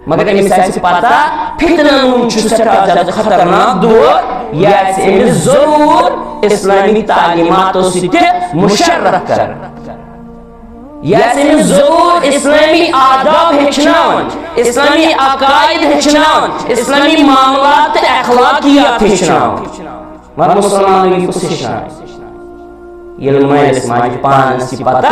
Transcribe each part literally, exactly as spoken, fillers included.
مگر أمِس آسہِ پتہ، فتنن ہُنٛد چھُ سٮ۪ٹھاہ زیادٕ خطرناک دور۔ یہِ آسہِ أمِس ضروٗر اسلٲمی تعلیٖماتو سۭتۍ مُشرف کران۔ یہِ آسہِ أمِس ضروٗر اسلٲمی آداب ہیٚچھناوان، اسلٲمی عقاید ہیٚچھناوان، اسلٲمی معاملات تہٕ اخلاقیات ہیٚچھناوان۔ مگر مسلمانن یہِ کُس ہیٚچھناوِ؟ ییٚلہِ مٲلِس ماجہِ پانس یہِ پتہ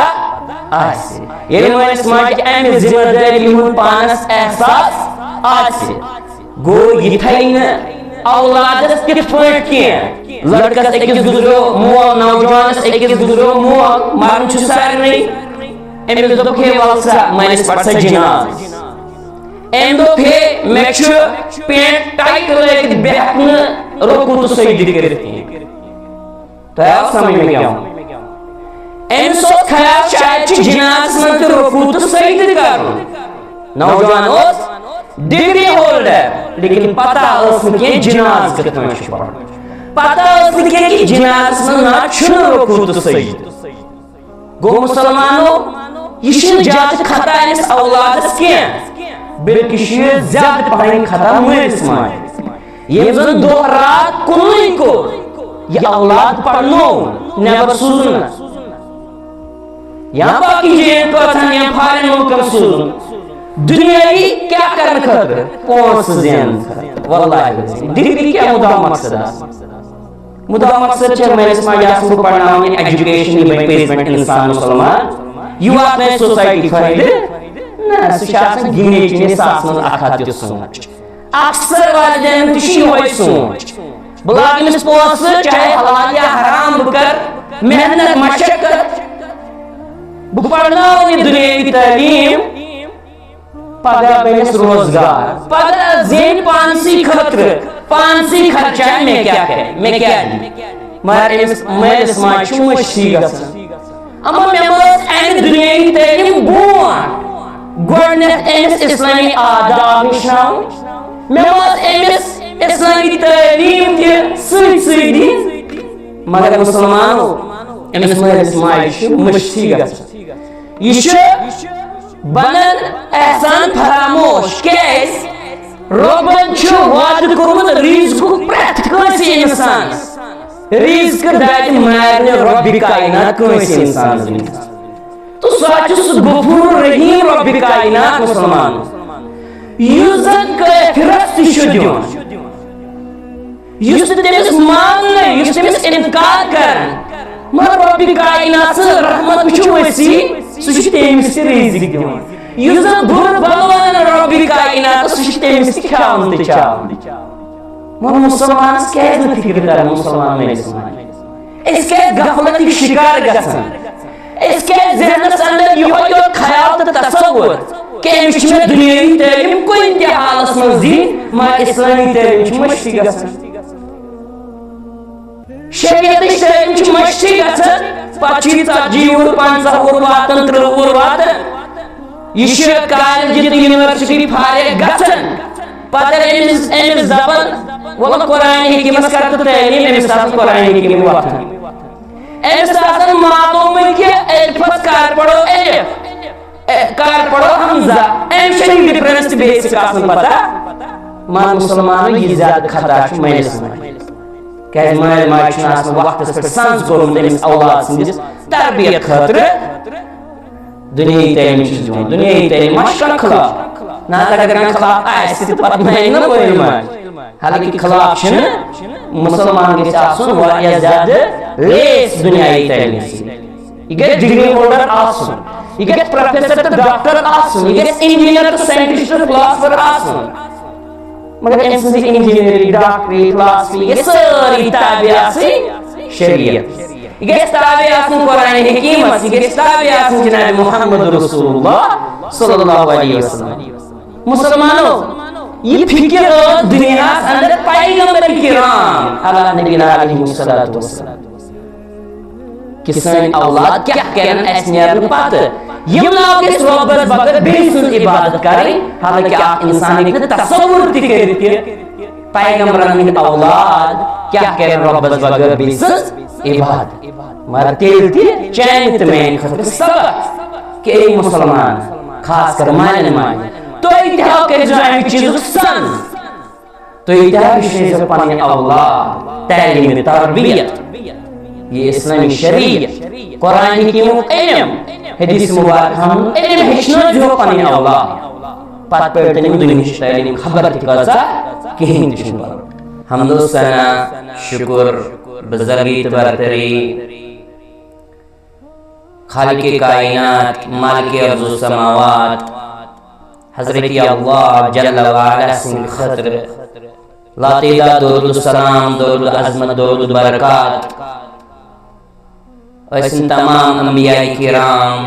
آسہِ، ییٚلہِ مٲلِس ماجہِ امہِ ذمہٕ دٲری ہُنٛد پانس احساس آسہِ، گوٚو یہِ تھایہِ نہٕ اولادس تِتھ پٲٹھۍ کینٛہہ۔ لڑکس أکِس گُزریو مول، نوجوانس أکِس گُزریو مول، مرُن چھُ سارنٕے۔ أمِس دوٚپ، "ہے ول سا، مٲلِس پَر سا جناز۔" أمۍ دوٚپ، "ہے، مےٚ چھُ پینٹ ٹایٹ لٲگِتھ، بہٕ ہٮ۪کہٕ نہٕ رکوع تہٕ سجدٕ کٔرِتھ کینٛہہ۔" تۄہہِ آو سمجھ مےٚ کیٛاہ ووٚن؟ أمِس اوس خیال شاید چھُ جنازس منٛز تہِ رکوع تہٕ سجدٕ کرُن۔ نوجوان اوس ڈگری ہولڈر، لیکن پتہ ٲس نہٕ کینٛہہ جناز کِتھ پٲٹھۍ چھُ پرُن۔ پتہ ٲس نہٕ کینٛہہ کہِ جنازس منٛز نہ چھُنہٕ رکوع تہٕ سجدٕ۔ گوٚو مسلمانو، یہِ چھُنہٕ زیادٕ خطا أمِس اولادس کینٛہہ، بلکہِ چھُ یہِ زیادٕ پہن خطا مٲلِس ماجہِ۔ ییٚمۍ زن دۄہ راتھ کُنُے کوٚر، یہِ اولاد پرنوو، نٮ۪بر سوٗزُن نہٕ۔ یا باقی جاین کٲژہن یا فارن مُلکن سوٗزُن۔ دُنیٲوی کیٛاہ کرنہٕ خٲطرٕ؟ پونٛسہٕ زیننہٕ خٲطرٕ۔ واللہ العظیم۔ ڈگری کیٛاہ مُدعا مقصد آسہِ؟ مُدعا مقصد چھےٚ مٲلِس ماجہِ آسان بہٕ پرناوان یہِ ایجوکیشن، یہِ بنہِ پٔزۍ پٲٹھۍ انسان مسلمان، یہِ واتنایہِ سوسایٹی فٲیدٕ؟ نہ، سُہ چھُ آسان گِنے چُنے ساس منٛز اکھ ہتھ تہِ سونٛچ۔ اکثر والدین تہِ چھُ یِہوٚے سونٛچ، بہٕ لاگہٕ أمِس پونٛسہٕ، چاہے حلال یا حرام، بہٕ کرٕ محنت مشقت، بہٕ پرناوَن یہِ دُنیٲوی تعلیٖم، پگاہ بنٮ۪س روزگار، پگاہ زینہِ پانسٕے خٲطرٕ، پانسٕے خرچاوِ، مےٚ کیٛاہ کرِ، مےٚ کیٛاہ دِیہِ؟ مگر أمِس مٲلِس ماجہِ چھُ مٔشتھٕے گژھان۔ اما مےٚ ما ٲس امہِ دُنیٲوی تعلیٖم برونٛٹھ گۄڈٕنیتھ أمِس اسلٲمی آداب ہیٚچھناوُن، مےٚ ما ٲس أمِس اسلٲمی تعلیٖم تہِ سۭتۍ سۭتۍ دِنۍ؟ مگر مسلمانو، أمِس مٲلِس ماجہِ چھُ مٔشتھٕے گژھان۔ یہِ چھُ بنان احسان فراموش۔ کیٛازِ؟ رۄبن چھُ وعدٕ کوٚرمُت رِزقُک پرٛٮ۪تھ کٲنٛسہِ اِنسانس۔ رِزق دادِ مارِ نہٕ رۄبِ کاینات کٲنٛسہِ اِنسانس دِنس۔ تہٕ سُہ حظ چھُ سُہ غفور رحیٖم رۄبِ کاینات مسلمان، یُس زن کٲفرس تہِ چھُ دِوان۔ یُس نہٕ تٔمِس ماننہٕ، یُس تٔمِس اِنکار کران، مگر رۄبِ کاینات سٕنٛز رحمت وٕچھِو وسیع، سُہ چھُ تٔمِس تہِ رِزِق دِوان۔ یُس زن بُرٕ بلوان رۄبِ کاینات، سُہ چھُ تٔمِس تہِ کھیاوان تہٕ چاوان۔ مگر مُسلمانس کیازِ نہٕ فِکرِ تران مُسلمان مٲلِس ماجہِ؟ أسۍ کیازِ غفلتٕکۍ شِکار گژھان؟ أسۍ کیازِ ذہنس اندر یِہوٚے یوت خیال تہٕ تصور کہِ أمِس چھِ مےٚ دُنیٲوی تعلیٖم کُنہِ تہِ حالس منٛز دِنۍ، مگر اسلٲمی تعلیٖم چھِ مٔشتٕے گژھان۔ شریعتٕچ تعلیٖم چھِ مٔشتٕے گژھان، پتہٕ چھُ یہِ ژتجی وُہُر، پنٛژاہ وُہُر واتان، ترٕٛہ وُہُر واتان۔ یہِ چھُ کالجہِ تہٕ یونیورسٹی فارغ گژھان، پتہٕ أمِس، أمِس دپان، "وَلہٕ قرآن حکیٖمس کر تہٕ تعلیٖم"، أمِس آسان قرآن حکیٖم وۄتھان۔ أمِس آسان معلومٕے کہِ الفس کر پرو الف، اے، کر پرو حمزہ۔ أمِس چھنہٕ difference تہِ basic آسان پتہ۔ مان مسلمانو، یہِ زیادٕ خطا چھُ مٲلِس ماجہِ۔ کیازِ مٲلۍ ماجہِ چھُنہٕ آسان وقتس پٮ۪ٹھ سنز کوٚرمُت أمِس اولاد سٕنٛدِس تربیت خٲطرٕ۔ دُنیٲوی تعلیٖم چھُس دِوان، دُنیٲوی تعلیٖم ما چھُ کانٛہہ خلاف؟ نہ حظ، اگر کانٛہہ خلاف آسہِ تہٕ پتہٕ مانہِ نہ مٲلۍ ماجہِ۔ حالانکہ خلاف چھُنہٕ، مُسلمان گژھِ آسُن واریاہ زیادٕ لیس دُنیاوی تعلیٖم سۭتۍ۔ یہِ گژھِ ڈگری ہولڈر آسُن، یہِ گژھِ پروفیسر تہٕ ڈاکٹر آسُن، یہِ گژھِ انجینئر تہٕ ساینٹسٹ تہٕ فلاسفر آسُن۔ مگر أمۍ سٕنٛز یہِ انجینئرنگ، ڈاکٹری، فلاسفی، یہِ سٲرٕے تابع آسٕنۍ شریعت۔ یہِ گژھِ تابع آسٕنۍ قرآن حکیمس، یہِ گژھِ تابع آسٕنۍ جناب محمد رسول اللہ صلی اللہ علیہ وسلم۔ مسلمانو، یہِ فکر ٲس دنیاہس اندر پیغمبر کرام علی نبینا علیہ الصلوۃ والسلام۔ کہ سٲنۍ اولاد کیٛاہ کرن اسہِ نیرنہٕ پتہٕ۔ یِم ناو گژھِ رۄبس بغٲر بیٚیہِ سٕنٛز عبادت کرٕنۍ، حالانکہ اکھ انسان ہیٚکہِ نہٕ تصور تہِ کٔرِتھ کہِ پیغمبرن ہٕنٛدۍ اولاد کیٛاہ کرن رۄبس بغٲر بیٚیہِ سٕنٛز عبادت۔ مگر تیٚلہِ تہِ چانہِ تہٕ میانہِ خٲطرٕ سبق کہ اے مسلمان، خاص کر مالٮ۪ن ماجٮ۪ن، تُہۍ تہِ ہا کٔرۍزیو اَمہِ چیٖزُک سَن۔ تُہۍ تہِ ہا ہیٚچھنٲیزیو پنٕنۍ اولاد تعلیٖم تربیت، یہِ اسلامی شریعت، قرآن حکیٖمُک علم، حدیث مبارک ہن علم ہیٚچھنٲیزیو پنٕنۍ اولاد۔ پتہٕ پٔرۍ تِم دُنیہٕچ تعلیٖم خبر تہِ کۭژاہ، کِہیٖنۍ تہِ چھُنہٕ پرواے۔ حمد و ثنا، شکر، بزرگی تہٕ برتری، خالق کائنات، مالک ارض و سماوات، حضرت اللہ جل وعلا سٕنٛدِ خٲطرٕ لاتعداد درود و سلام، درود عظمت، درود برکات ٲسِن تمام انبیاء کرام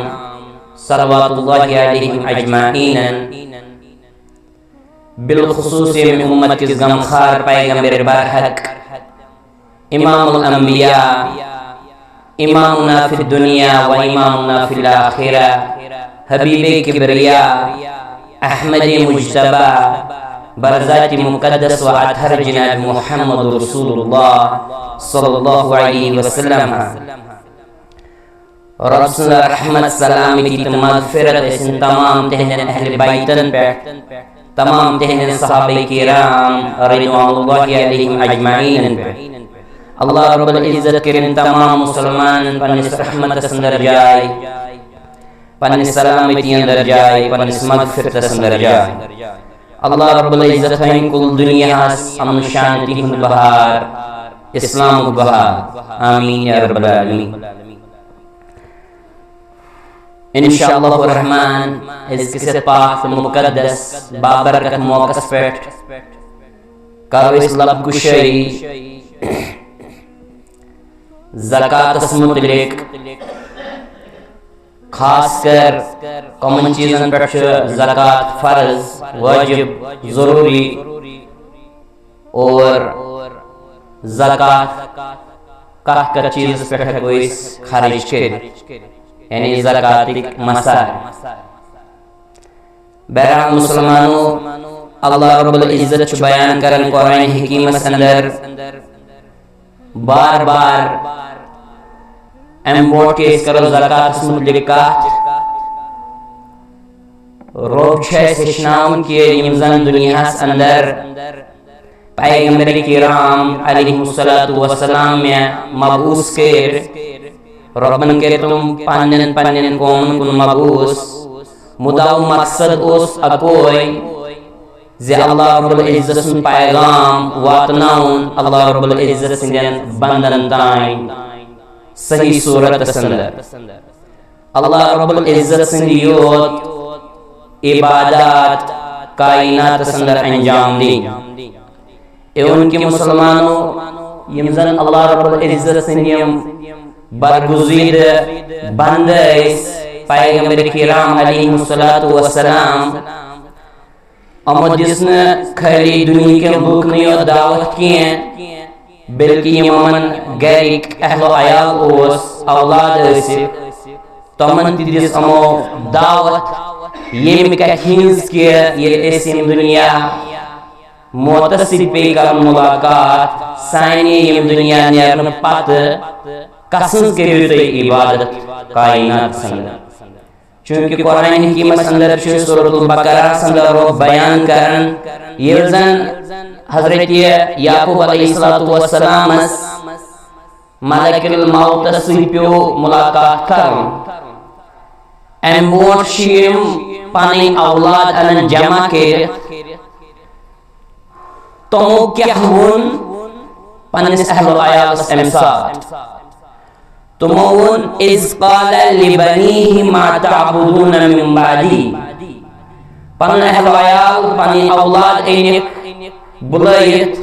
صلوات اللہ علیہم اجمعین، بالخصوص ییٚمہِ امت کِس غمخار پیغمبر برحق، امام الانبیاء، امامنا فی الدنیا و امامنا فی الاخرہ، حبیب کبریا، احمد مجتبی، برذات مقدس و اطہر جناب محمد رسول اللہ صلی اللہ علیہ وسلم۔ رب سٕنٛز رحمت، سلامتی تہٕ مغفرت ٲسِن تمام تِہنٛدٮ۪ن اہل بیتن پٮ۪ٹھ، تمام تِہنٛدٮ۪ن صحابہ کرام رضوان اللہ علیہم اجمعین پٮ۪ٹھ۔ اللہ رب العزت کٔرِن تمام مسلمانن پننِس رحمتس اندر جاے، پننِس سلامتی اندر جاے، پننِس مغفرتس اندر جاے۔ اللہ رب العزت تھٲوِن کُل دُنیاہس امن شانتی ہُنٛد بہار، اسلامُک بہار۔ آمین یا رب العالمین۔ انشاءاللہ الرحمن، أزکِس یتھ پاک تہٕ مقدس بابرکت موقعس پٮ۪ٹھ کرو أسۍ لب کشٲیی زکاتس متعلق، خاص کر کمن چیزن پٮ۪ٹھ چھُ زکات فرض، واجب، ضروری، اور زکات کتھ کتھ چیزس پٮ۪ٹھ ہٮ۪کو أسۍ خرچ کٔرِتھ، یعنی زکاتٕکۍ مصارف۔ بہرحال مسلمانو، اللہ رب العزت چھُ بیان کران قرآن حکیمس اندر بار بار امہِ برونٛٹھ کہِ أسۍ کرو زکاتس متعلق کتھ، رۄب چھُ اَسہِ ہیٚچھناوان کہِ یِم زن دُنیاہس اندر پیغمبر کرام علیہم الصلوۃ والسلام مےٚ مبعوث کٔرۍ، رۄبن کٔرۍ تِم پننٮ۪ن پننٮ۪ن قومن کُن مبعوث۔ مُدا و مقصد اوس اکوے زِ اللہ رب العزت سُنٛد پیغام واتناوُن اللہ رب العزت سٕنٛدٮ۪ن بندن تام صحیح صورتس اندر۔ اللہ رب العزت سٕنٛدِ یوت عبادات کائناتس اندر انجام دِنۍ۔ اے ووٚن کہِ مسلمانو، یِم زن اللہ رب العزت سٕنٛدۍ یِم برگزیدٕ بندٕ ٲسۍ، پیغمبر کرام علیہم الصلوۃ والسلام، یِمو دِژ نہٕ خٲلی دُنیہکٮ۪ن لوٗکن یوت دعوت کینٛہہ، بلکہِ یِم یِمن گرِکۍ اہل و عیال اوس، اولاد ٲسِکھ، تِمن تہِ دِژ یِمو دعوت ییٚمہِ کتھِ ہٕنٛز کہِ ییٚلہِ أسۍ ییٚمہِ دُنیا موتس سۭتۍ پیٚیہِ کرُن ملاقات، سانہِ ییٚمہِ دُنیا نیرنہٕ پتہٕ کسٕنٛز کٔرِو تُہۍ عبادت کائناتس اندر؟ چونکہ قرآن حکیمس اندر چھُ سورۃ البقرہس اندر رۄب بیان کران، ییٚلہِ زن حضرت یعقوب علیہ الصلوۃ والسلامس ملک الموتس سۭتۍ پیوٚو ملاقات کرُن۔ امہِ برونٛٹھ چھِ یِم پنٕنۍ اولاد انان جمع کٔرِتھ۔ تِمو کیٛاہ ووٚن پننِس اہل و عیالس امہِ ساتہٕ؟ تِمو ووٚن، "اذ قال لبنیہ ما تعبدون من بعدی"۔ پنُن اہل و عیال، پنٕنۍ اولاد أنِکھ بُلٲیِتھ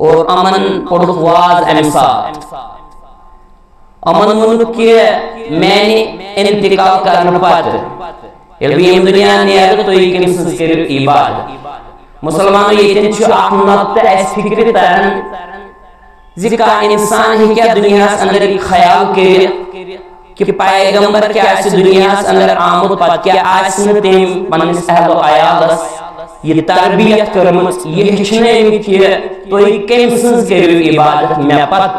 اور یِمن پوٚرُکھ واز امہِ ساتہٕ۔ یِمن ووٚنُکھ کہِ میانہِ انتقال کرنہٕ پتہٕ ییٚلہِ بہٕ ییٚمہِ دُنیا نیرٕ، تُہۍ کٔمۍ سٕنٛز کٔرِو عبادت؟ مسلمانو، ییٚتٮ۪ن چھُ اکھ نۄقطہٕ اَسہِ فِکرِ تران زِ کانٛہہ اِنسان ہیٚکیٛاہ دُنیاہَس اندر یہِ خیال کٔرِتھ کہِ پیغمبر کیٛاہ آسہِ دُنیاہَس اندر آمُت، پتہٕ کیٛاہ آسہِ نہٕ تٔمۍ پننِس اہل و عیالَس یہِ تربیت کٔرمٕژ، یہِ ہیٚچھنٲومٕتۍ کہِ تُہۍ کٔمۍ سٕنٛز کٔرِو عبادت مےٚ پتہٕ؟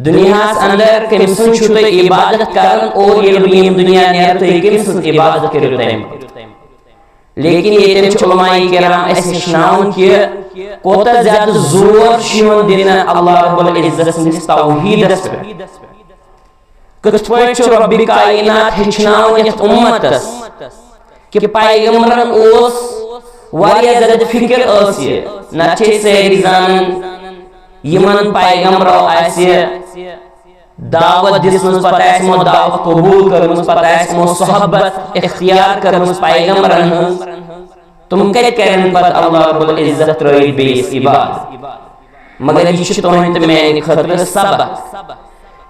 دُنیاہَس اندر کٔمۍ سٕنٛز چھِو تُہۍ عبادت کران اور ییٚلہِ بہٕ ییٚمہِ دُنیا نیرٕ تُہۍ کٔمۍ سٕنٛز عبادت کٔرِو تَمہِ پتہٕ؟ لیکن ییٚتٮ۪ن چھِ علماء کرام اَسہِ ہیٚچھناوان کہِ کوٗتاہ زیادٕ زور چھُ یِوان دِنہٕ اللہ رب العزت سٕنٛدِس توحیٖدس پٮ۪ٹھ۔ کِتھ پٲٹھۍ چھُ رۄبِ کائنات ہیٚچھناوان یَتھ اُمتس کہِ پیغمبرن اوس واریاہ زیادٕ فِکر ٲس یہِ، نتہٕ چھِ أسۍ سٲری زانان یِمن پیغمبرو آسہِ دعوت دِژمٕژ، پتہٕ آسہِ یِمو دعوت قبوٗل کٔرمٕژ، پتہٕ آسہِ یِمو صحبت اختیار کٔرمٕژ پیغمبرن ہٕنٛز، تِم کتہِ کرن پتہٕ اللہ رب العزت ترٲوِتھ بیٚیِس عبادت؟ مگر یہِ چھُ تُہنٛدِ تہٕ میانہِ خٲطرٕ سبق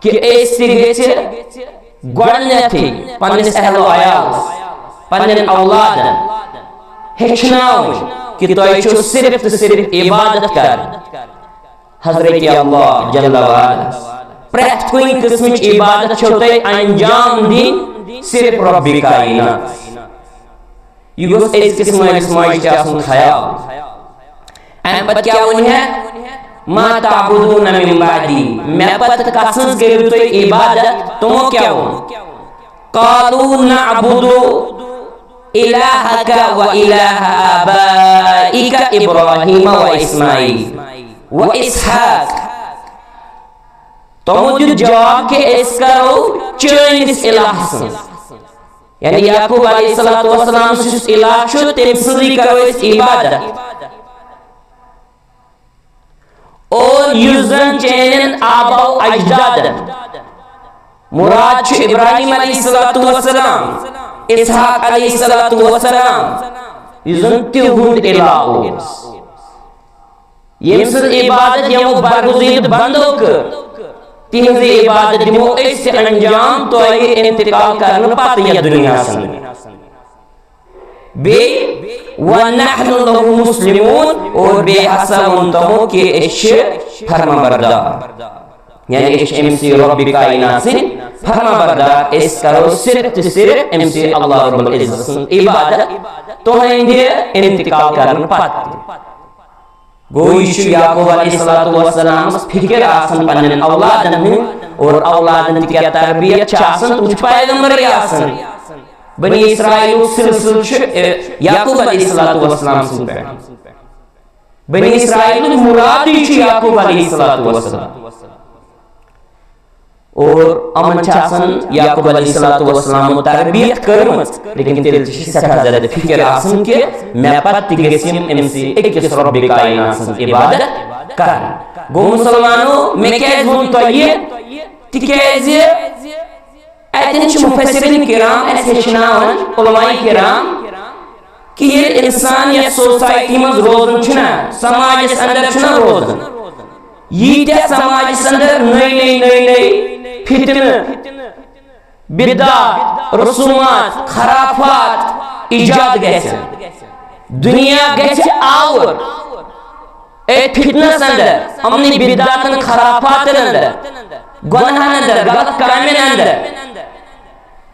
کہِ أسۍ تہِ گژھِ گۄڈٕنیتھٕے پننِس اہل و عیالس، پننٮ۪ن اولادن ہیٚچھناوٕنۍ کہِ تۄہہِ چھُو صرف تہٕ صرف عبادت کرٕنۍ حضرت اللہ جل وعلا۔ پرٛٮ۪تھ کُنہِ قٕسمٕچ عبادت چھو تۄہہِ انجام دِنۍ صرف رۄبِ کائنات۔ یہِ گوٚژھ أزکِس مٲلِس ماجہِ تہِ آسُن خیال۔ اَمہِ پتہٕ کیٛاہ ووٚن ہے؟ "ما تعبدون من بعدی"، مےٚ پتہٕ کس ہٕنٛز کٔرِو تُہۍ عبادت؟ تِمو کیٛاہ ووٚن؟ "قالوا نعبد الہک و الہ آبائک ابراہیم و اسماعیل و اسحاق"۔ تِمو دیُت جواب کہِ أسۍ کرو چٲنِس الہ سٕنٛز، یعنی یعقوب علیہ الصلوۃ والسلام سُنٛد یُس الہ چھُ، تٔمۍ سٕنٛزٕے کرو أسۍ عبادت۔ اور یُس زن چٲنٮ۪ن آباؤ اجدادن، مراد چھُ ابراہیم علیہ الصلوۃ والسلام، اسحاق علیہ الصلوۃ والسلام، یُس زن تِہُنٛد الہ اوس، ییٚمہِ سٕنٛز عبادت یِمو برگزیدٕ بندو کٔر، تِہنٛزٕے عبادت دِمو أسۍ تہِ انجام تۄہہِ انتقال کرنہٕ پتہٕ یتھ دُنیاہس اندر۔ بیٚیہِ، "ونحن لہ مسلمون"، اور بیٚیہِ ہسا ووٚن تِمو کہِ أسۍ چھِ فرما بردار، یعنی أسۍ چھِ أمۍ سٕے رۄبِ کائنات سٕنٛدۍ فرما بردار، أسۍ کرو صرف تہٕ صرف أمۍ سٕے اللہ رب العزت سٕنٛز عبادت تُہنٛدِ انتقال کرنہٕ پتہٕ تہِ۔ گوٚو، یہِ چھُ یعقوب علیہ الصلوۃ والسلامس فکر آسان پننٮ۪ن اولادن ہٕنٛز، اور اولادن تہِ کیٛاہ تربیت چھِ آسان، تِم چھِ پیغمبرٕے آسان۔ بنی اسرائیلُک سلسلہٕ چھُ، اے، یعقوب علیہ الصلوۃ والسلام سٕنٛدِ پٮ۪ٹھ۔ بنی اسرائیلُک مرادٕے چھُ یعقوب علیہ الصلوۃ والسلام۔ اور یِمن چھِ آسان یعقوب علیہ الصلوۃ والسلام تربیت کٔرمٕژ، لیکن تیٚلہِ تہِ چھِ سٮ۪ٹھاہ زیادٕ فکر آسان کہِ مےٚ پتہٕ تہِ گژھِ یِم أمۍ سٕے أکِس رۄبِ کائنات سٕنٛز عبادت کرٕنۍ۔ گوٚو مسلمانو، مےٚ کیٛازِ ووٚن تۄہہِ یہِ؟ تِکیٛازِ اتٮ۪ن چھِ مفسرین کرام اسہِ ہیٚچھناوان، علماء کرام، کہِ ییٚلہِ انسان یتھ سوسایٹی منٛز روزان چھُنہ، سماجس اندر چھُنہ روزان، ییٖتیٛاہ سماجس اندر نٔے نٔے نٔے نٔے فتنہٕ، بدعات، رسومات، خرافات ایجاد گژھن، دُنیا گژھِ آوُر أتھۍ فتنس اندر، یِمنٕے بدعاتن، خرافاتن اندر، گۄناہن اندر، غلط کامٮ۪ن اندر۔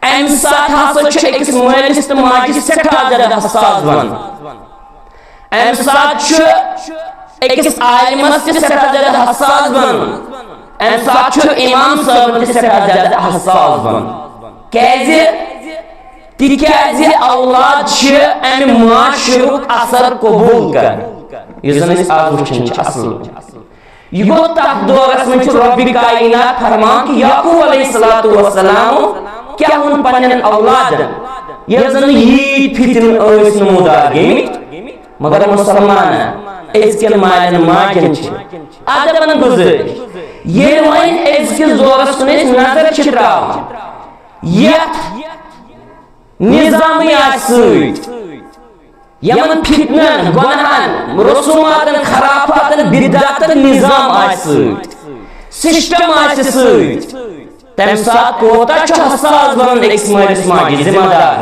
امہِ ساتہٕ ہسا چھُ أکِس مٲلِس تہٕ ماجہِ سٮ۪ٹھاہ زیادٕ حساس بنُن۔ امہِ ساتہٕ چھُ أکِس عالمس تہِ سٮ۪ٹھاہ زیادٕ حساس بنُن۔ امہِ ساتہٕ چھُ امام صٲبن تہِ سٮ۪ٹھاہ زیادٕ حساس بنُن۔ کیازِ؟ تِکیازِ اولاد چھِ امہِ معاشرُک اثر قبول کران، یُس زن أسۍ آز وٕچھان چھِ اصل پٲٹھۍ۔ یہِ گوٚو تتھ دورس منٛز چھُ رۄبِ کائنات فرمان کہِ یعقوب علیہ الصلوۃ والسلام کیٛاہ ووٚن پننٮ۪ن اولادن، ییٚلہِ زن ییٖتۍ فتنہٕ ٲسۍ نمودار گٔمٕتۍ، مگر مسلمانن، أزکٮ۪ن مالٮ۪ن ماجن چھِ ادبن گُزٲرِش، ییٚلہِ وۄنۍ أزکِس دورس کُن أسۍ نظر چھِ تراوان، یتھ نظامٕے آسہِ سۭتۍ، یِمن فتنن، گۄناہن، رسوماتن، خرافاتن، بدعاتن نظام آسہِ سۭتۍ، سسٹم آسہِ سۭتۍ، تمہِ ساتہٕ کوتاہ چھُ حساس بنُن أکِس مٲلِس ماجہِ ذمہ دار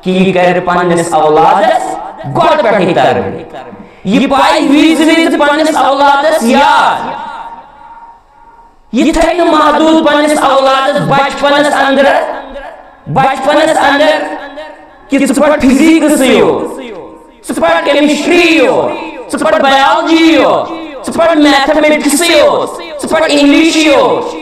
کہِ یہِ کرِ پننِس اولادس گۄڈٕ پٮ۪ٹھٕے تربیت، یہِ پایہِ وِزِ وِزِ پننِس اولادس یاد۔ یہِ تھاوِ نہٕ محدوٗد پننِس اولادس بچپنس اندر، بچپنس اندر کہِ ژٕ پرٕ فزیکسٕے یوت، ژٕ پرٕ کیمسٹری یوت، ژٕ پرٕ بایولجی یوت، ژٕ پَر میتھمیٹکسٕے یوت، ژٕ پَر انگلشٕے یوت،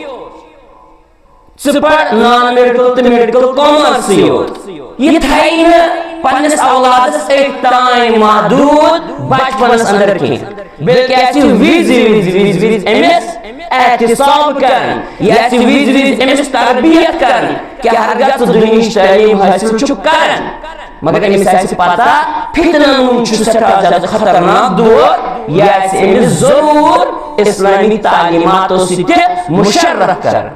ژٕ پَر نان میڈیکل تہٕ میڈیکل کامٲرسٕے یوت۔ یہِ تھایہِ نہٕ پننِس اولادس أتھۍ تام محدوٗد بچپنس اندر کینٛہہ، بلکہِ آسہِ وِزِ وِزِ وِزِ وِزِ أمِس احتساب کران، یہِ آسہِ وِزِ وِزِ أمِس تربیت کران کہ ہرگاہ ژٕ دُنیہٕچ تعلیٖم حٲصِل چھُکھ کران، مگر أمِس آسہِ پتہ فتنن ہُنٛد چھُ سٮ۪ٹھاہ زیادٕ خطرناک دور، یہِ آسہِ أمِس ضروٗر اسلٲمی تعلیٖماتو سۭتۍ مُشرف کران۔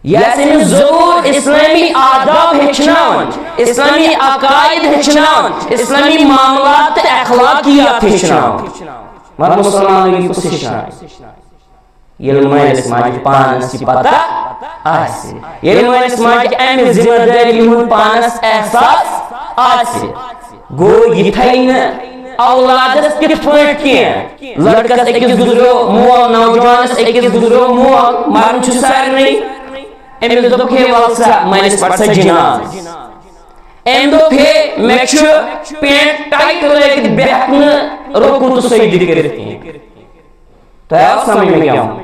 یہِ آسہِ أمِس ضروٗر اسلٲمی آداب ہیٚچھناوان، اسلٲمی عقاید ہیٚچھناوان، اسلٲمی معاملات تہٕ اخلاقیات ہیٚچھناوان۔ مگر مسلمانو یہِ کُس ہیٚچھناوِ؟ ییٚلہِ مٲلِس ماجہِ پانس یہِ پتہ آسہِ، ییٚلہِ مٲلِس ماجہِ امہِ ذمہٕ دٲری ہُنٛد پانس احساس آسہِ، گوٚو یہِ تھایہِ نہٕ اولادس کِتھ پٲٹھۍ کینٛہہ؟ لڑکس أکِس گُزریو مول، نوجوانس أکِس گُزریو مول، مرُن چھُ سارنٕے۔ أمِس دوٚپُکھ، "ہے ول سا، مٲلِس پَر سا جناز۔" أمۍ دوٚپ، "ہے، مےٚ چھُ پینٹ ٹایٹ لٲگِتھ، بہٕ ہٮ۪کہٕ نہٕ رکوع تہٕ سجدٕ کٔرِتھ کینٛہہ۔" تۄہہِ آو سمجھ مےٚ کیٛاہ ووٚن؟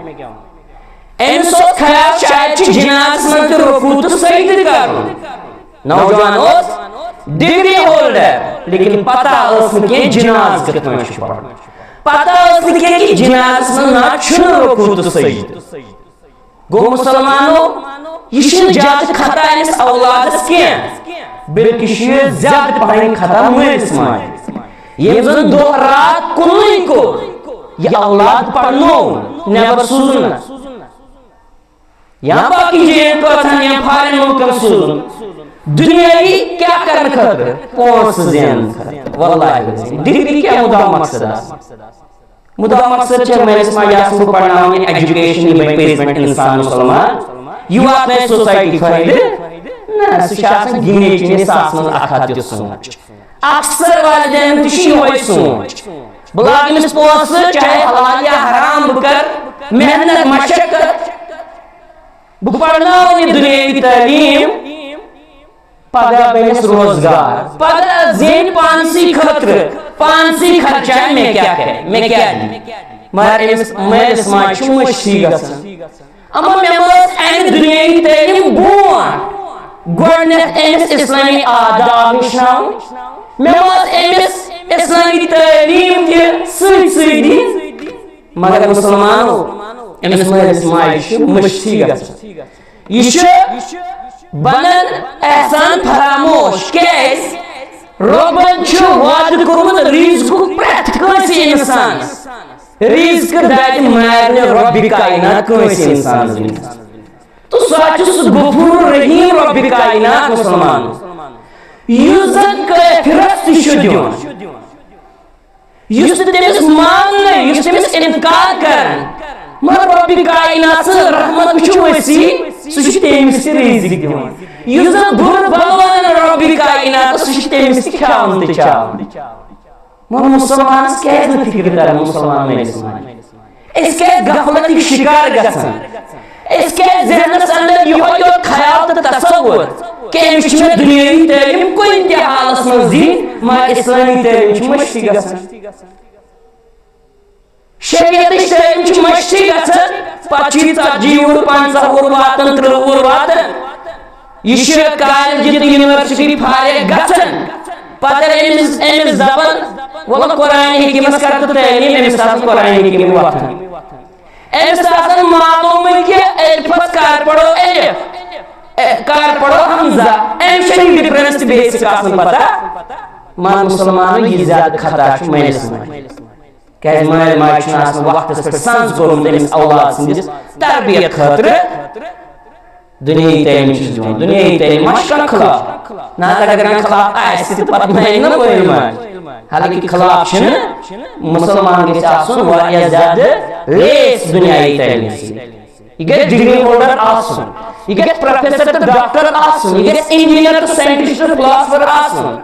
أمِس اوس خیال شاید چھُ جنازس منٛز تہِ رکوع تہٕ سجدٕ کرُن۔ نوجوان اوس ڈگری ہولڈر، لیکن پتہ ٲس نہٕ کینٛہہ جناز کِتھ پٲٹھۍ چھُ پرُن۔ پتہ ٲس نہٕ کینٛہہ کہ جنازس منٛز نہ چھُنہٕ رکوع تہٕ سجدٕ۔ گوٚو مسلمانو، یہِ چھُنہٕ زیادٕ خطا أمِس اولادس کینٛہہ، بلکہِ چھُ یہِ زیادٕ پہن خطا مٲلِس ماجہِ، ییٚمۍ زن دۄہ راتھ کُنُے کوٚر، یہِ اولاد پرنوو، نٮ۪بر سوٗزُن نہٕ۔ یا باقی جاین کٲژہن یا فارن مُلکن سوٗزُن۔ دُنیٲوی کیٛاہ کرنہٕ خٲطرٕ؟ پونٛسہٕ زیننہٕ خٲطرٕ۔ واللہ العظیم، ڈگری کیٛاہ مُدعا مقصد آسہِ؟ مُدعا مقصد چھےٚ مٲلِس ماجہِ آسان بہٕ پرناوان یہِ ایجوکیشن، یہِ بنہِ پٔزۍ پٲٹھۍ انسان مسلمان، یہِ واتنایہِ سوسایٹی فٲیدٕ؟ نہ، سُہ چھُ آسان گِنے چُنے ساس منٛز اکھ ہتھ یُتھ سونٛچ۔ اکثر والدینن تہِ چھُ یِہوٚے سونٛچ، بہٕ لاگہٕ أمِس پونٛسہٕ، چاہے حلال یا حرام، بہٕ کرٕ محنت مشقت، بہٕ پرناوَن یہِ دُنیٲوی تعلیٖم، پگاہ بنٮ۪س روزگار، پگاہ زینہِ پانسٕے خٲطرٕ، پانسٕے خرچاوِ، مےٚ کیٛاہ کرِ، مےٚ کیٛاہ دِیہِ؟ مگر أمِس مٲلِس ماجہِ چھُ مٔشتھٕے گژھان۔ اما مےٚ ما ٲس امہِ دُنیٲوی تعلیٖم برونٛٹھ گۄڈٕنٮ۪تھ أمِس اسلٲمی آداب ہیٚچھناوٕنۍ؟ مےٚ ما ٲس أمِس اسلٲمی تعلیٖم تہِ سۭتۍ سۭتۍ دِنۍ؟ مگر مسلمانو، أمِس مٲلِس ماجہِ چھِ مٔشتھٕے گژھان۔ یہِ چھُ بنان احسان فراموش۔ کیٛازِ؟ رۄبن چھُ وعدٕ کوٚرمُت رِزقُک پرٛٮ۪تھ کٲنٛسہِ اِنسانس۔ رِزق دادِ مارِ نہٕ رۄبِ کاینات کٲنٛسہِ اِنسانس دِنس۔ تہٕ سُہ حظ چھُ سُہ غفور رحیم رۄبِ کاینات مسلمان، یُس زن کٲفرس تہِ چھُ دِوان۔ یُس نہٕ تٔمِس ماننہٕ، یُس تٔمِس اِنکار کران، مگر رۄبِ کاینات سٕنٛز رحمت وٕچھِو أسی، سُہ چھُ تٔمِس تہِ رِزق دِوان۔ یُس زن بُرٕ بلوان رۄبِ کاینات، سُہ چھُ تٔمِس تہِ کھیاوان تہٕ چاوان۔ مگر مُسلمانس کیازِ نہٕ فِکرِ تران مُسلمان مٲلِس ماجہِ؟ أسۍ کیازِ غفلتٕکۍ شِکار گژھان؟ أسۍ کیازِ ذہنس اندر یِہوٚے یوت خیال تہٕ تصور کہِ أمِس چھِ مےٚ دُنیٲوی تعلیٖم کُنہِ تہِ حالس منٛز دِنۍ، مگر اسلٲمی تعلیٖم چھِ مٔشتٕے گژھان۔ شریعتٕچ تعلیٖم چھِ مٔشتٕے گژھان، پتہٕ چھُ یہِ ژتجی وُہُر، پنٛژاہ وُہُر واتان، ترٕٛہ وُہُر واتان۔ یہِ چھُ کالجہِ تہٕ یونیورسٹی فارغ گژھان۔ پتہٕ ییٚلہِ أمِس، أمِس دپان، "وَلہٕ قرآن حکیٖمس کر تہٕ تعلیٖم"، أمِس آسان قرآن حکیٖم وۄتھان۔ أمِس آسان معلومٕے کہِ الفس کر پرو الف، اے، کر پرو حمزہ۔ أمِس چھنہٕ ڈفرنس تہٕ بیسک آسان پتہ۔ مگر مسلمانو، یہِ زیادٕ خطا چھُ مٲلِس ماجہِ۔ کیازِ مٲلۍ ماجہِ چھُنہٕ آسان وقتس پٮ۪ٹھ سنز کوٚرمُت أمِس اولاد سٕنٛدِس تربیت خٲطرٕ۔ دُنیٲوی تعلیٖم چھُس دِوان، دُنیٲوی تعلیٖم ما چھُ کانٛہہ خلاف؟ نہ حظ، اگر کانٛہہ خلاف آسہِ تہٕ پتہٕ مانہِ نہ مٲلۍ ماجہِ۔ حالانکہ خلاف چھُنہٕ، مُسلمان گژھِ آسُن واریاہ زیادٕ لیس دُنیٲوی تعلیٖم سۭتۍ۔ یہِ گژھِ ڈگری ہولڈر آسُن، یہِ گژھِ پروفیسر تہٕ ڈاکٹر آسُن، یہِ گژھِ انجینئر تہٕ ساینٹسٹ تہٕ فلاسفر آسُن۔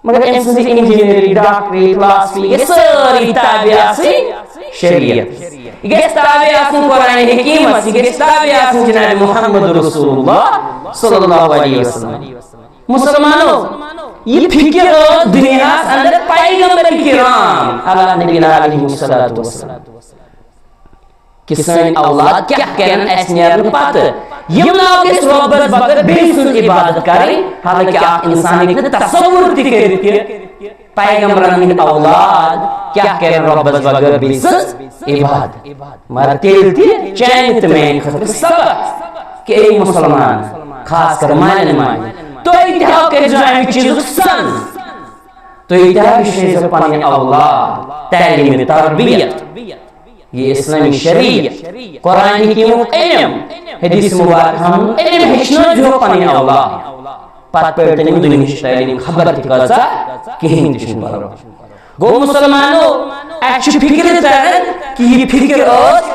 مگر أمۍ سٕنٛز یہِ انجینئرنگ، ڈاکٹری، فلاسفی، یہِ سٲرٕے تابع آسٕنۍ شریعت۔ یہِ گژھِ تابع آسُن قرآن حکیمس، یہِ گژھِ تابع آسُن جناب محمد رسول اللہ صلی اللہ علیہ وسلم۔ مسلمانو، یہ فکر ٲس دنیاہس اندر پیغمبر کرام علی نبینا علیہ الصلوۃ والسلام کہ سٲنۍ اولاد کیٛاہ کرن اسہِ نیرنہٕ پتہٕ۔ یِم ناو گژھِ رۄبس بغٲر بیٚیہِ سٕنٛز عبادت کرٕنۍ، حالانکہ اکھ انسان ہیٚکہِ نہٕ تصور تہِ کٔرِتھ کہِ پیغمبرن ہٕنٛدۍ اولاد کیٛاہ کرن رۄبس بغٲر بیٚیہِ سٕنٛز عبادت۔ مگر تیٚلہِ تہِ چانہِ تہٕ میانہِ خٲطرٕ سبق کہ اے مسلمان، خاص کر مالٮ۪ن ماجٮ۪ن، تُہۍ تہِ ہاو کٔرزیو امہِ چیٖزُک سن۔ تُہۍ تہِ ہاو ہیٚچھنٲیزیو پنٕنۍ اولاد تعلیٖم تربیت، یہ اسلامی شریعت، قرآن حکیمُک علم، حدیث مبارک ہم علم ہیٚچھنٲیزیو پنٕنۍ اولاد۔ پتہٕ پٔرۍ تٔمۍ دُنیہٕچ تعلیٖم خبر تہِ کۭژاہ، کِہیٖنۍ تہِ چھُنہٕ پرواے۔ گوٚو مسلمانو، اسہِ چھُ فکر تران کہ یہ فکر ٲس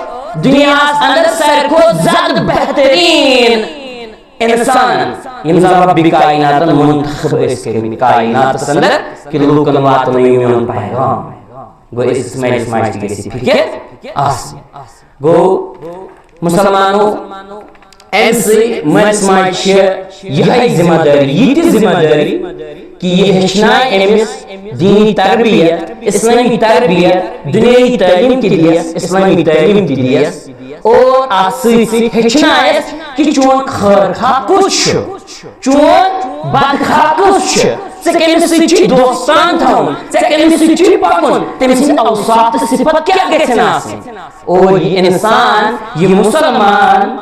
دنیاہس اندر ساروی کھۄتہٕ زیادٕ بہتریٖن انسان، یِم زن رب کائناتن منتخب ٲسۍ کٔرمٕتۍ کائناتس اندر کہ لوٗکن واتنٲیِو میون پیغام۔ گوٚو أسۍ مٲلِس ماجہِ تہِ گژھِ فکر آسٕنۍ۔ گوٚو مسلمانو، أمۍ سٕے مٲلِس ماجہِ چھِ یِہے ذمہ دٲری، یہِ تہِ ذمہ دٲری کہ یہِ ہیٚچھنایہِ أمِس دینی تربیت، اسلامی تربیت، دنیاہی تعلیٖم تہِ دِیس، اسلامی تعلیٖم تہِ دِیس، اور اتھ سۭتۍ سۭتۍ ہیٚچھنایس کہ چون خٲر خواہ کُس چھُ، چون بدخواہ کُس چھُ، ژےٚ کٔمِس سۭتۍ چھُے دوستان تھاوُن، ژےٚ کٔمِس سۭتۍ چھُے پکُن، تٔمۍ سٕنٛدۍ اوصاف تہٕ صفت کیٛاہ گژھن آسٕنۍ۔ اور یہ انسان، یہ مسلمان،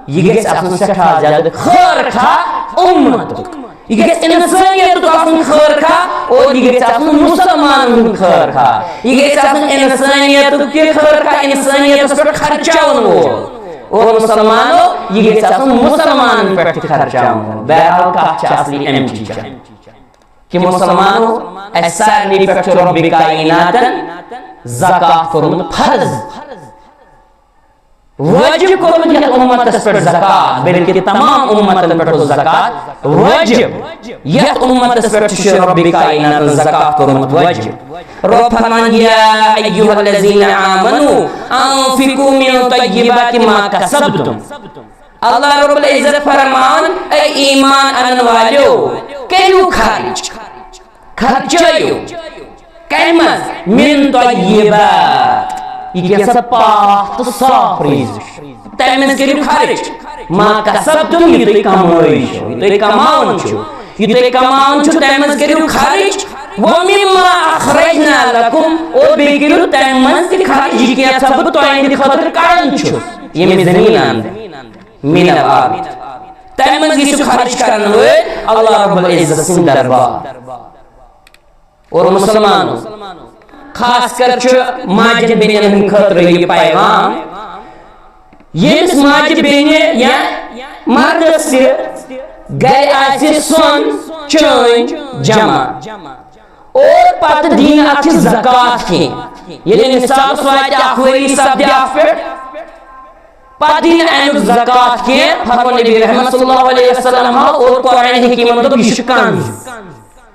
یہ گژھِ آسُن سٮ۪ٹھاہ زیادٕ خٲر خواہ امتُک۔ یہ گژھِ انسانیتُک آسُن خٲر خواہ اور یہ گژھِ آسُن مسلمانن ہُنٛد خٲر خواہ۔ یہ گژھِ آسُن انسانیتُک تہِ خٲر خواہ، انسانیتس پٮ۪ٹھ خرچاون وول۔ اور مسلمانو، یہ گژھِ آسُن مسلمانن پٮ۪ٹھ تہِ خرچاون وول۔ بہرحال، کتھ چھِ اصلی امچی چھ کہ مسلمانو، اسہِ سارنٕے پٮ۪ٹھ چھُ رب کائناتن زکات کوٚرمُت فرض۔ واجب کوٚرمُت یتھ امتس پٮ۪ٹھ زکات، بلکہ تمام امتن پٮ۪ٹھ اوس زکات واجب۔ یتھ امتس پٮ۪ٹھ چھُ رب کائناتن زکات کوٚرمُت واجب۔ رب فرمان، یا ایھا الذین آمنوا انفقوا من طیبات ما کسبتم۔ اللہ رب العزت فرمان، اے ایمان انن والیو، کٔرِو خرچ، خرچٲیِو۔ کمہِ منٛز؟ من طیبات، یہ کینٛژھا پاک تہٕ صاف رزق، تمہِ منٛز کٔرِو خرچ۔ ما کسبتم، یہ تُہۍ کمٲے چھِو، یہ تُہۍ کماوان چھِو، یہ تُہۍ کماوان چھِو، تمہِ منٛز کٔرِو خرچ۔ ومما اخرجنا لکم، اور بیٚیہِ کٔرِو تمہِ منٛز تہِ خرچ، یہ کینٛژھا بہٕ تُہنٛدِ خٲطرٕ کڑان چھُس ییٚمہِ زٔمیٖنہٕ اندر۔ من الارض۔ تمہِ منٛز گژھِ خرچ کرن وٲلۍ اللہ رب العزت سٕنٛدِ دربار۔ اور مسلمانو، خاص کر چھُ ماجن بیٚنٮ۪ن ہٕنٛدِ خٲطرٕ یہِ پیغام، ییٚمِس ماجہِ بیٚنہِ یا مردس تہِ گرِ آسہِ سۄن چٲنۍ جمع، اور پتہٕ دِیہِ نہٕ اتھ یہِ زکات کینٛہہ۔ ییٚلہِ نصابس واتہِ اکھ ؤری سپدِ اتھ پٮ۪ٹھ، پتہٕ دِیہِ نہٕ امیُک زکات کینٛہہ۔ فرموو نبی رحمت صلی اللہ علیہ وسلم اور قرآن حکیمن دوٚپ، یہِ چھُ کنز۔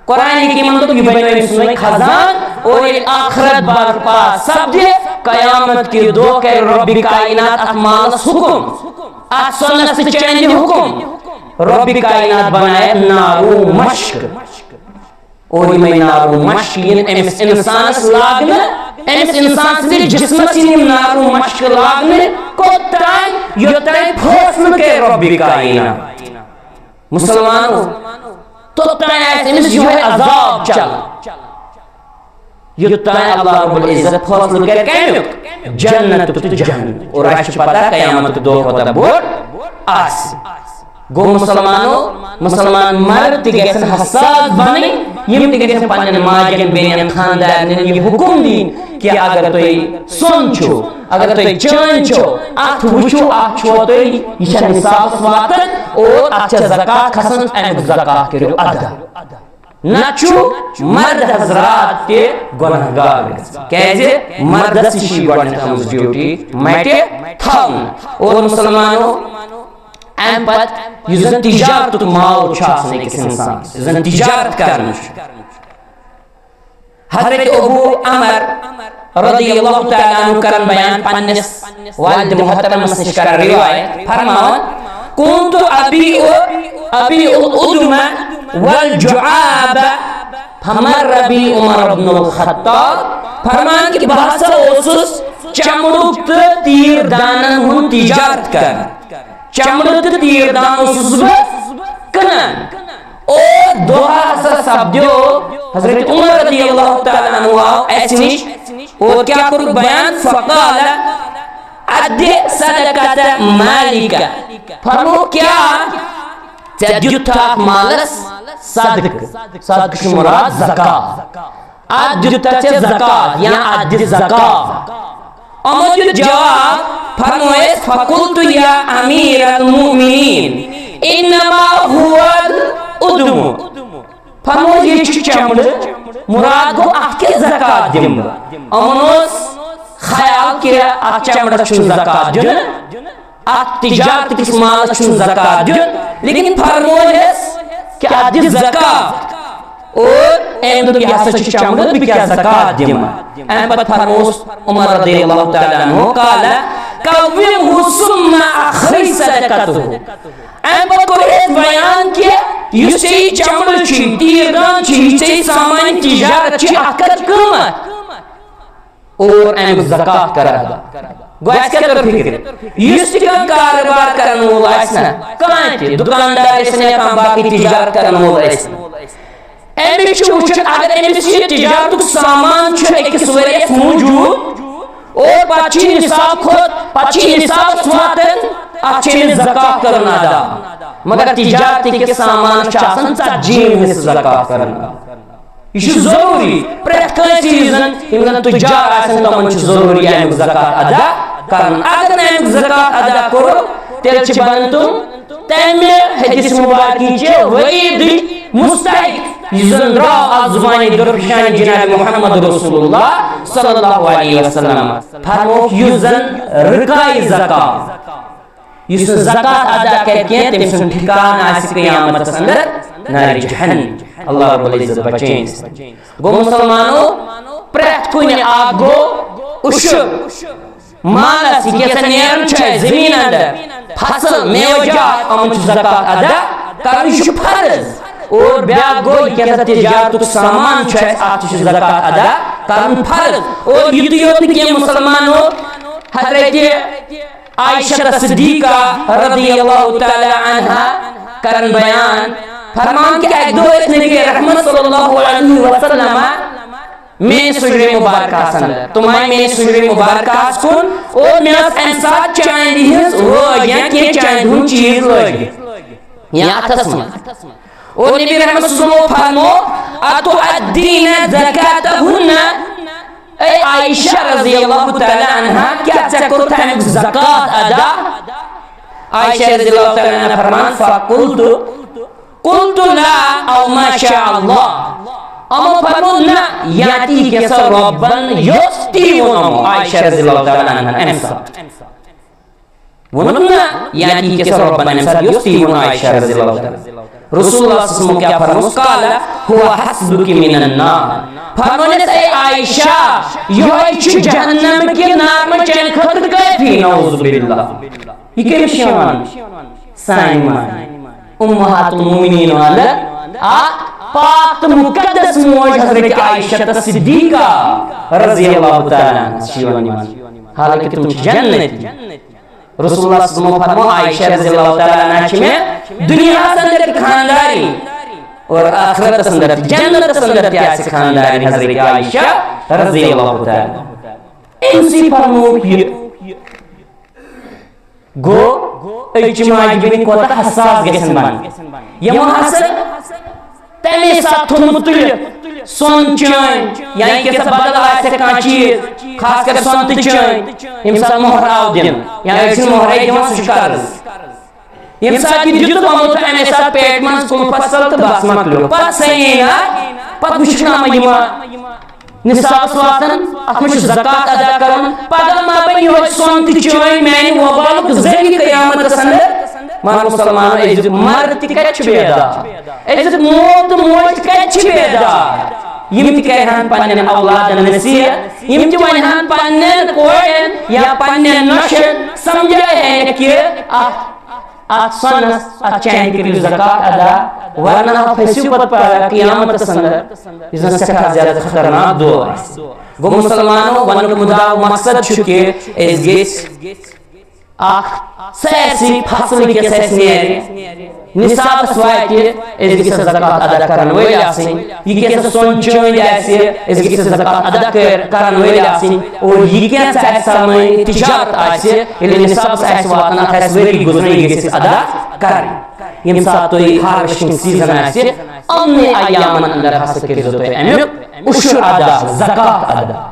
قرآن حکیمن دوٚپ، یہِ بنیو أمۍ سُنٛدُے خزان، اور ییٚلہِ آخرت برپا سپدِ، قیامت کہِ دۄہ کرِ رب کائنات اتھ مالس حکم، اتھ سۄنس تہٕ چندِ حکم۔ رب کائنات بنایتھ نارو مشک۔ اور یِمے نارو مشک یِن أمِس انسانس لاگنہٕ، أمِس انسان سٕنٛدِس جسمس یِن یِم نارو مشک لاگنہٕ، کوٚت تام؟ یوٚت تام فٲصلہٕ کرِ رب کائنات۔ مسلمانو، توٚت تام آسہِ أمِس یِہوٚے عذاب چلان، یوٚت تام اللہ رب العزت فٲصلہٕ کرِ کمیُک؟ جنتُک تہٕ جہنم۔ اور اسہِ چھِ پتہ قیامتُک دۄہ کوٗتاہ بوٚڑ آسہِ۔ گوٚو مسلمانو، مسلمان مرد تہِ گژھن حساس بنٕنۍ، یِم تہِ گژھن پننٮ۪ن ماجن، بیٚنٮ۪ن، خاندارنٮ۪ن یہِ حکم دِنۍ کہ اگر تُہۍ سۄن چھِو، اگر تُہۍ چٲنۍ چھِو، اتھ وٕچھِو، اتھ چھُوا تُہۍ، یہِ چھا نصابس واتان اور اتھ چھا زکات کھسان، امیُک زکات کٔرِو ادا۔ نتہٕ چھُ مرد حضرات تہِ گۄناہ گار گژھان۔ کیازِ؟ مردس تہِ چھِ گۄڈنیتھ آمٕژ ڈیوٹی مٹہِ تھاونہٕ۔ اور مسلمانو، امہِ پتہٕ یُس زن تجارتُک مال چھُ آسان أکِس انسانس، یُس زن تجارت کران چھُ، حضرت ابو عمر رضی اللہ تعالیٰ عنہ کران بیان، پننِس والد محترمس نِش کران روایت، فرماوان، كنت أبيع، أبيع الأدم والجعاب، فمر بي عمر بن الخطاب، فرمان کہِ بہٕ ہسا اوسُس چمڑُک تہٕ تیٖر دانن ہُنٛد تجارت کران۔ چمڑٕ تہٕ تیٖر دان اوسُس بہٕ کٕنان۔ اور دۄہ ہسا سپدیو حضرت عمر رضی اللہ تعالیٰ عنہ آو اسہِ نِش اور کیٛاہ کوٚرُکھ بیان؟ فقال ادِ صدقۃ مالک، فرمو کیٛاہ ژےٚ دیُتتھ اَتھ مالس صدقہٕ؟ صدقہٕ چھُ مُراد زکات۔ اَتھ دیُتتھ ژےٚ زکات یا اَتھ دِ زکات؟ یِمو دیُت جواب، فرمووُس، فقلت یا امیر المؤمنین، انما هو الادم۔ فرمووُس، یہِ چھُ چمڑٕ، مُراد گوٚو اَتھ کیٛاہ زکات دِمہٕ بہٕ؟ یِمن اوس خیال کہِ اَتھ چمڑس چھُنہٕ زکات دیُن، اَتھ تجارت کِس مالس چھُنہٕ زکات دیُن، لیکن فرمووُس کہِ اَتھ دِ زکات۔ اور أمۍ دوٚپ، یہِ ہسا چھُ چمڑٕ، بہٕ کیٛاہ زکات دِمہٕ؟ اَمہِ پتہٕ فرمووُس عمر رضی اللہ تعالیٰ عنہ، قال قومه ثم اخرج صدقته۔ اَمہِ پتہٕ کوٚر أمۍ بیان کہِ یُس ژےٚ یہِ چمڑٕ چھُے، تیٖر دان چھُے، یہِ ژےٚ یہِ سامان تجارت چھُے، اَتھ کر قۭمتھ۔ اور اَمیُک زکات کر ادا۔ گوٚو اَسہِ کیٛاہ تر فکر؟ یُس تہِ کانٛہہ کارٕبار کرن وول آسہِ نا، کانٛہہ تہِ دُکاندار ٲسِن یا کانٛہہ باقٕے تجارت کرن وول ٲسِن، أمِس چھُ وٕچھُن اگر أمِس یہِ تجارتُک سامان چھُ أکِس ؤرِیَس موٗجوٗب اور پتہٕ چھُ نصاب کھوٚت، پتہٕ چھُ نصابس واتان، اتھ چھُ أمِس زکات کرُن ادا۔ مگر تجارت کِس سامانس چھُ آسان ژتجی حصہٕ زکات کرُن ادا۔ یہِ چھُ ضروٗری پرٛٮ۪تھ کٲنٛسہِ، یُس زن، یِم زن تُجار آسن، تِمن چھُ ضروٗری اَمیُک زکات ادا کرُن۔ اگر نہٕ اَمیُک زکات ادا کوٚرُکھ، تیٚلہِ چھِ بنان تِم تَمہِ حدیث مبارکی چہِ وعیدٕکۍ مستحق، یُس زن درٛاو از زبانہِ درفشانہِ جناب محمد رسول اللہ صلی اللہ علیہ وسلم۔ فرمووُکھ، یُس زن رکایہِ زکات، یُس نہٕ زکات ادا کرِ کینٛہہ، تٔمۍ سُنٛد ٹھکانہٕ آسہِ قیامتس اندر نارِ جہنم۔ اللہ رب العزت بچٲیِن۔ گوٚو مسلمانو، پرٛٮ۪تھ کُنہِ اکھ گوٚو اُشُر مالس، یہِ کیٛاہ سا نیران چھُ اَسہِ زٔمیٖن اندر، فصل، میوٕ جات، یِمن چھُ زکات ادا کرُن، یہِ چھُ فرض۔ اور بیٛاکھ گوٚو، یہِ کیٛاہ سا تجارتُک سامان چھُ اَسہِ، اَتھ تہِ چھُ زکات ادا کرُن فرض۔ اور یُتُے یوت نہٕ کینٛہہ مسلمانو، حضرت عائشہ صدیقہ رضی اللہ تعالیٰ عنہا کرن بیان، فرمان کہ اکہِ دۄہ ٲسۍ نبی رحمت صلی اللہ علیہ وسلم میٲنِس حجرے مبارکس اندر، تِم آیہِ میٲنِس حجرے مبارکس کُن اور مےٚ ٲس اَمہِ ساتہٕ چاندِ ہٕنٛز لٲگۍ یا کینٛہہ چاندِ ہُنٛد چیٖز لٲگِتھ یا اَتھس منٛز۔ اور نبی رحمت صلی اللہ علیہ وسلم فرمو، اتؤدین زکاتہن؟ اے عائشہ رضی اللہ تعالیٰ عنہا، کیٛاہ ژےٚ کوٚرُتھ اَمیُک زکات ادا؟ عائشہ رضی اللہ تعالیٰ عنہا فرمان، فقلت، قلت لا او ما شاء اللہ۔ یِمو فرمو، نہ، یاتی کیٛاہ سا رۄبن یۄس تی ووٚن یِمو، عائشہ رضی اللہ تعالیٰ عنہا اَمہِ ساتہٕ۔ ووٚنُکھ نہ، یاتی کیٛاہ سا رۄبن اَمہِ ساتہٕ یۄس تی ووٚن عائشہ رضی اللہ تعالیٰ۔ رسول اللہ صلی اللہ علیہ وسلم کیٛاہ فرموس؟ قال هو حسبك من النار۔ فرمونس، اے عائشہ، یہوے چھُ جہنم کہِ نار منٛز چانہِ خٲطرٕ کٲفی، نعوذ باللہ۔ یہِ کٔمِس چھِ یِوان؟ سانہِ ماجہِ۔ امہات المومنین والہٕ اکھ پاک تہٕ مقدس موج حضرت عائشہ صدیقہ رضی اللہ تعالیٰ عنہا چھِ یِوان، یِوان۔ حالانکہ تِم چھِ جنتی۔ رسول اللہ صلی اللہ علیہ وسلم فرمو، عائشہ رضی اللہ تعالیٰ عنہا چھِ مےٚ دُنیاہس اندر تہِ خاندارِنۍ اور آخرتس اندر تہِ، جنتس اندر تہِ آسہِ خاندارِنۍ حضرت عائشہ رضی اللہ تعالیٰ۔ أمۍ سٕے فرمووُکھ یہِ۔ گوٚو، أزچہِ ماجہِ بیٚنہِ کوتاہ حساس گژھن بنٕنۍ۔ یِمو ہسا تَمے ساتہٕ تھوٚومُت تُلِتھ سۄن چٲنۍ، یا کینٛژھا بدل آسہِ کانٛہہ چیٖز، خاص کر سۄن تہٕ چٲنۍ، ییٚمہِ ساتہٕ مۄہر آو دِنہٕ، یا أسۍ چھِنہٕ مۄہرے دِوان، سُہ چھُ قرض۔ ییٚمہِ ساتہٕ یہِ دیُتُکھ، یِمو تھوٚو اَمے ساتہٕ پیٹہِ منٛز کُلفہٕ پھصل تہٕ بس مۄکلیو۔ پتہٕ سَیے نہ، پتہٕ وٕچھُکھ نہ یِمن نصابس واتان، اتھ منٛز چھُ زکوٰۃ ادا کرُن۔ پگاہ ما بنہِ یِہوٚے سۄن تہٕ چٲنۍ میانہِ وبالُک ذٔریعہٕ قیامتس اندر؟ مگر مسلمانو، أزیُک مرد تہِ کتہِ چھُ بیدار؟ أزیُک مول تہٕ موج تہِ کتہِ چھِ بیدار؟ یِم تہِ کرِہن پننٮ۪ن اولادن نصیحت، یِم تہِ ونہن پننٮ۪ن کورٮ۪ن یا پننٮ۪ن نۄشن، سمجھٲیہن کہِ اتھ اتھ سۄنس، اتھ چانہِ کٔرِو زکات ادا، ورنہ پھٔسِو پتہٕ پگاہ قیامتس اندر، یُس زن سٮ۪ٹھاہ زیادٕ خطرناک دۄہ آسہِ۔ گوٚو مسلمانو، وننُک مُدا مقصد چھُ کہِ أسۍ گٔژھۍ اکھ سٲرسٕے فصل یُس اَسہِ نیرِ، نصابس واتہِ، أسۍ گٔژھۍ زکات ادا کرن وٲلۍ آسٕنۍ۔ یہِ کینٛہہ سۄن چٲنٛدۍ آسہِ، أسۍ گٔژھۍ زکات ادا کر-، کرن وٲلۍ آسٕنۍ۔ اور یہِ کینٛہہ ژٕ آسہِ سرمایہِ تجارت آسہِ، ییٚلہِ نصابس آسہِ واتان، اتھ آسہِ ؤری گُزران، یہِ گٔژھۍ ادا کرٕنۍ۔ ییٚمہِ ساتہٕ تۄہہِ harvesting season آسہِ، یِمنٕے ایامن اندر ہسا کٔرزیو تُہۍ امیُک عشر ادا، زکات ادا۔